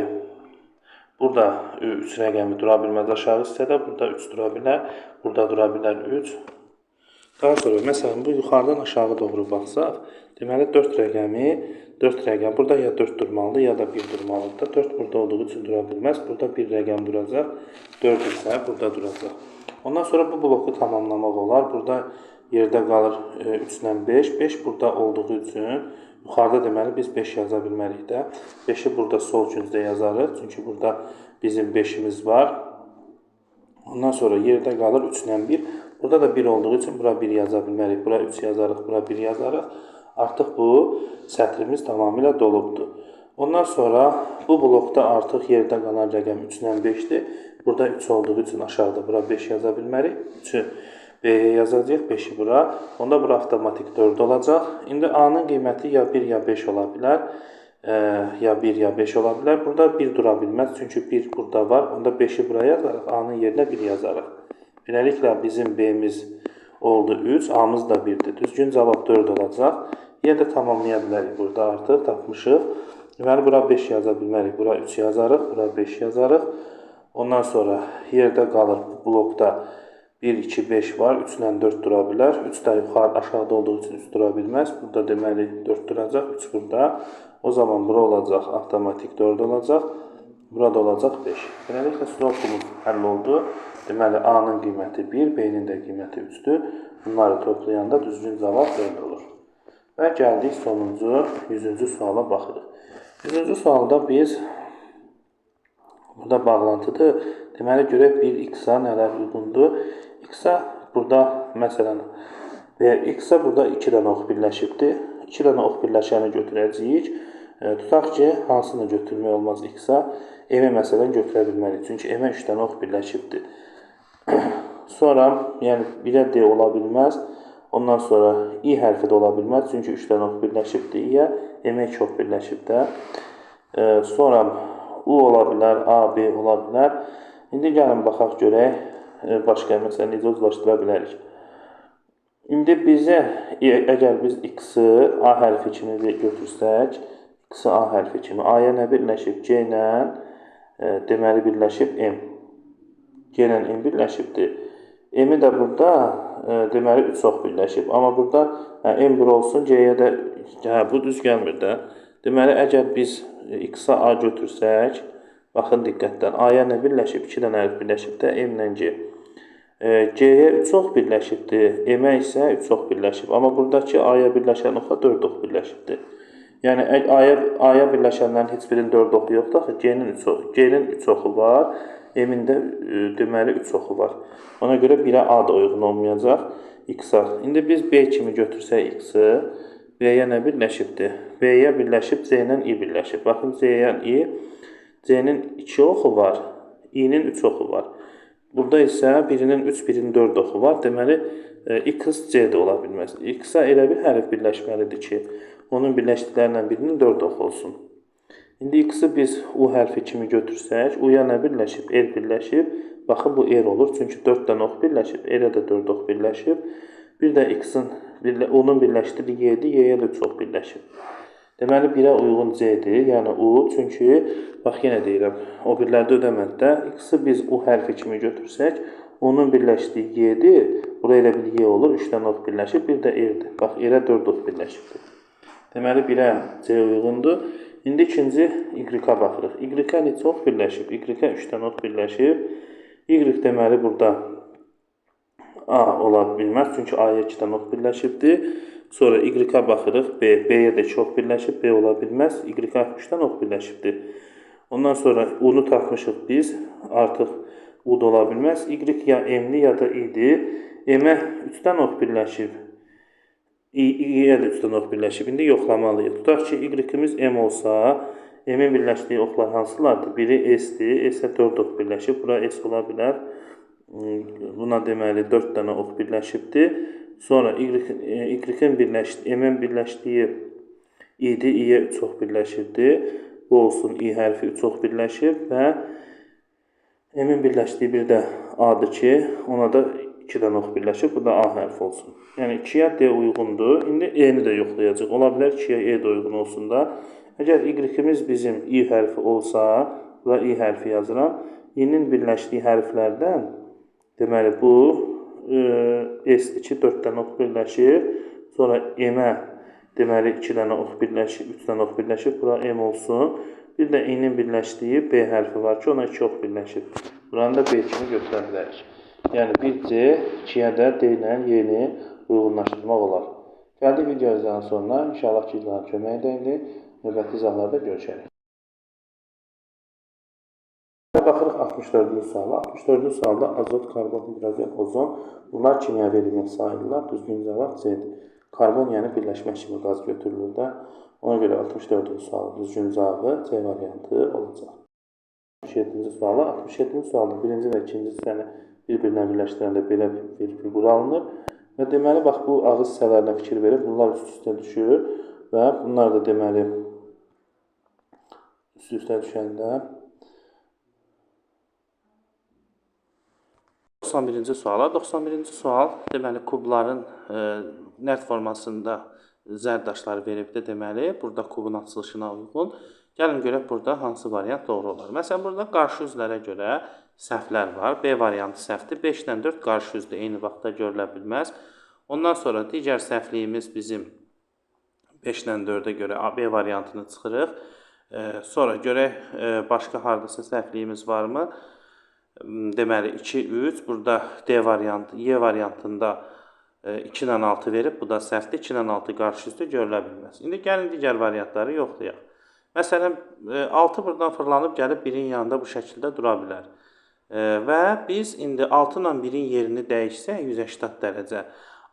burada 3 rəqəmi dura bilməz aşağı hissədə. Burada 3 dura bilər. Burada dura bilər 3. Daha sonra, məsələn, bu yuxarıdan aşağı doğru baxsaq, deməli 4 rəqəmi, 4 rəqəm. Burada ya 4 durmalıdır, ya da 1 durmalıdır. 4 burada olduğu üçün dura bilməz. Burada 1 rəqəm duracaq. 4 isə burada duracaq. Ondan sonra bu bloku tamamlamaq olar. Burada yerdə qalır 3 ilə 5. 5 burada olduğu üçün yuxarıda deməli biz 5 yaza bilmərik də. 5-i burada sol küncdə yazarıq. Çünki burada bizim 5-imiz var. Ondan sonra yerdə qalır 3 ilə 1. Burada da 1 olduğu üçün bura 1 yaza bilmərik. Bura 3 yazarıq, bura 1 yazarıq. Artıq bu sətrimiz tamamilə dolubdur. Ondan sonra bu blokda artıq yerdə qalan rəqəm 3 ilə 5-dir. Burada 3 olduğu üçün aşağıda bura 5 yaza bilmərik. 3-ü B-yə yazacağıq, 5-i bura. Onda bura avtomatik 4 olacaq. İndi A-nın qiyməti ya 1 ya 5 ola bilər. Ya 1 ya 5 ola bilər. Burada 1 dura bilməz. Çünki 1 burada var. Onda 5-i bura yazarıq. A-nın yerinə 1 yazarıq. Beləliklə bizim B-miz oldu 3, A-mız da 1-dir. Düzgün cavab 4 olacaq. Yenə də tamamlaya bilərik. Burada artıq tapmışıq. Deməli, bura 5 yaza bilmərik. Bura 3 yazarıq, bura 5 yazarıq. Ondan sonra yerdə qalır bu blokda 1, 2, 5 var. 3 ilə 4 dura bilər. 3 də yuxarı aşağıda olduğu üçün 3 dura bilməz. Burada deməli 4 duracaq, 3 burada. O zaman bura olacaq avtomatik 4 olacaq. Burada olacaq 5. Beləliklə sudokumuz həll oldu. Deməli A-nın qiyməti 1, B-nin də qiyməti 3-dür. Bunları toplayanda düzgün cavab 4 olur. Və gəldik sonuncu 100-cü suala baxırıq. 100-cü sualda biz burada bağlantıdır. Deməli görək bir x-a nələr uyğundur. X-a burada məsələn x-a burada 2 dənə ox birləşibdir. 2 dənə ox birləşəni götürəcəyik. Tutaq ki, hansını götürmək olmaz x-a? M-i məsələn götürə bilmərik. Çünki M-ə 3 dənə ox birləşibdir. Sonra, yəni 1-ə D ola bilməz. Ondan sonra I hərfi də ola bilməz. Çünki 3 dənə ox birləşibdir I-yə. M-ə 2 ox birləşib də. Sonra U ola bilər, A, B ola bilər. İndi gəlin baxaq görək, başqa məsələn necə uzlaşdıra bilərik. İndi bizə, əgər biz X-i A hərfi kimi götürsək, X-i A hərfi kimi, A-ya nə birləşib? C ilə, deməli birləşib M. C ilə M birləşibdir. M-i də burada, deməli 3 ox birləşib. Amma burada M bura olsun, C-yə də, bu düz gəlmir də. Deməli, əgər biz X-a A götürsək, baxın diqqətlə, A-ya nə birləşib? 2 dənə hərf birləşib də, M ilə G. G-yə 3 ox birləşibdir, M-ə isə 3 ox birləşib. Amma buradakı A-ya birləşən oxa 4 ox birləşibdir. Yəni, A-ya birləşənlərin heç birinin 4 oxu yoxdur. Axı, G-nin 3 oxu var, M-in də deməli 3 oxu var. Ona görə 1-ə A da uyğun olmayacaq X-a. İndi biz B kimi götürsək X-i, B-yə nə birləşibdir? B-yə birləşib, C ilə I birləşib. Baxın, C-yə I, C-nin 2 oxu var, I-nin 3 oxu var. Burada isə birinin 3, birinin 4 oxu var. Deməli, X, C də ola bilməz. X-a elə bir hərf birləşməlidir ki, onun birləşdiklərindən birinin 4 oxu olsun. İndi X-i biz U hərfi kimi götürsək, U-ya nə birləşib? R birləşib. Baxın, bu R olur. Çünki 4 dənə ox birləşib, R-ə də 4 ox birləşib. Bir də X-in, onun birləşdirdiyi Y-dir, Y-yə də 3 ox birləşib. Deməli, 1-ə uyğun C-dir, yəni U. Çünki, bax, yenə deyirəm, o birlərdə ödəmədi də. X-i biz U hərfi kimi götürsək, onun birləşdiyi Y-dir. Bura elə bir Y olur, 3 dənə ox birləşib, bir də R-dir. Bax, R-ə 4 ox birləşibdir. Deməli, 1-ə C uyğundur. İndi ikinci Y-a baxırıq. Y-a neçə ox birləşib? Y-a 3 dənə ox birləşib. Y deməli, burada A ola bilməz, çünki A-ya 2 dənə ox birləşibdir. Sonra Y-a baxırıq, B. B-yə də 2 ox birləşib, B ola bilməz. Y-a 3 dənə ox birləşibdir. Ondan sonra U-nu tapmışıq biz, artıq U da ola bilməz. Y ya M-li ya da I-dir. M-ə 3 dənə ox birləşib, I-yə də 3 dənə ox birləşib. İndi yoxlamalıyıq. Tutaq ki, Y-imiz M olsa, M-in birləşdiyi oxlar hansılardır? Biri S-dir, S-ə 4 ox birləşib. Bura S ola bilər. Buna deməli 4 dənə ox birləşibdir. Sonra Y-in birləşdiyi, M-in birləşdiyi I-dir, I-yə 3 ox birləşibdir. Bu olsun, I hərfi 3 ox birləşib və M-in birləşdiyi bir də A-dır ki, ona da 2 dənə ox birləşib. Bu da A hərfi olsun. Yəni 2-yə D uyğundur. İndi E-ni də yoxlayacaq. Ola bilər 2-yə E də uyğun olsun da. Əgər Y-imiz bizim I hərfi olsa, bura I hərfi yazıram. I-nin birləşdiyi hərflərdən, deməli bu S-dir ki, 4 dənə ox birləşir. Sonra M-ə deməli 2 dənə ox birləşib, 3 dənə ox birləşib. Bura M olsun. Bir də I-nin birləşdiyi B hərfi var ki, ona 2 ox birləşib. Buranı da B kimi götürə bilərik. Yəni 1C, 2-yə də D ilə Y-ni uyğunlaşdırmaq olar. Gəldik video izahının sonuna. İnşallah ki, izahın köməyi dəydi. Növbəti izahlarda görüşərik. Baxırıq Baxırıq 64-cü suala. 64-cü sualda azot, karbon, hidrogen, ozon bunlar kimyəvi element sayılırlar. Düzgün cavab C-dir. Karbon yəni birləşmə kimi qaz götürülür də. Ona görə 64-cü sualın düzgün cavabı C variantı olacaq. 67-ci suala. 67-ci sualda birinci və ikinci hissəni bir-birinə birləşdirəndə belə bir fiqur alınır. Və deməli, bax bu ağız hissələrinə fikir verib, bunlar üst-üstə düşür və bunlar da deməli üst-üstə düşəndə 91-ci suala. 91-ci sual deməli kubların nərd formasında zərdaşları veribdir deməli. Burada kubun açılışına uyğun. Gəlin görək burada hansı variant doğru olar. Məsələn, burada qarşı üzlərə görə səhvlər var. B variantı səhvdir. 5 ilə 4 qarşı üzdə eyni vaxtda görülə bilməz. Ondan sonra digər səhvliyimiz bizim 5 ilə 4-ə görə B variantını çıxırıq. Sonra görək başqa hardasa səhvliyimiz varmı? Deməli 2, 3. Burada D variantı, Y variantında 2 ilə 6 verib. Bu da səhvdir. 2 ilə 6 qarşı üstü görülə bilməz. İndi gəlin digər variantları yoxlayaq. Məsələn, 6 buradan fırlanıb gəlib 1-in yanında bu şəkildə dura bilər. Və biz indi 6 ilə 1-in yerini dəyişsək 180 dərəcə,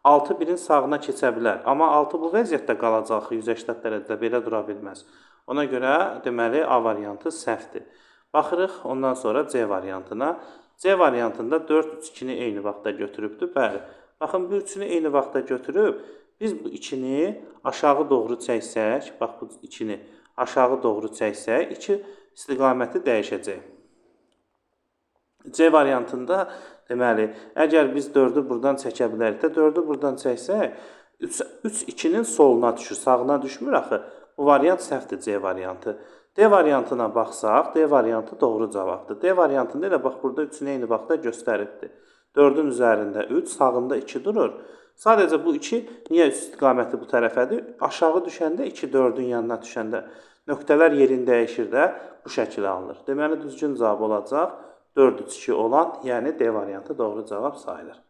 6 1-in sağına keçə bilər. Amma 6 bu vəziyyətdə qalacaq 180 dərəcədə belə dura bilməz. Ona görə deməli A variantı səhvdir. Baxırıq ondan sonra C variantına. C variantında 4, 3, 2-ni eyni vaxtda götürübdür. Bəli. Baxın, bu üçünü eyni vaxtda götürüb, biz bu 2-ni aşağı doğru çəksək, bax bu 2-ni aşağı doğru çəksək, 2 istiqaməti dəyişəcək. C variantında deməli, əgər biz 4-ü buradan çəkə bilərik də, 4-ü buradan çəksək, 3, 2-nin soluna düşür, sağına düşmür axı. Bu variant səhvdir, C variantı. D variantına baxsaq, D variantı doğru cavabdır. D variantında elə bax burada 3-ünü eyni vaxtda göstəribdir. 4-ün üzərində 3, sağında 2 durur. Sadəcə bu 2 niyə istiqaməti bu tərəfədir? Aşağı düşəndə 2 4-ün yanına düşəndə nöqtələr yerini dəyişir də bu şəkil alınır. Deməli düzgün cavab olacaq 4 3 2 olan, yəni D variantı doğru cavab sayılır.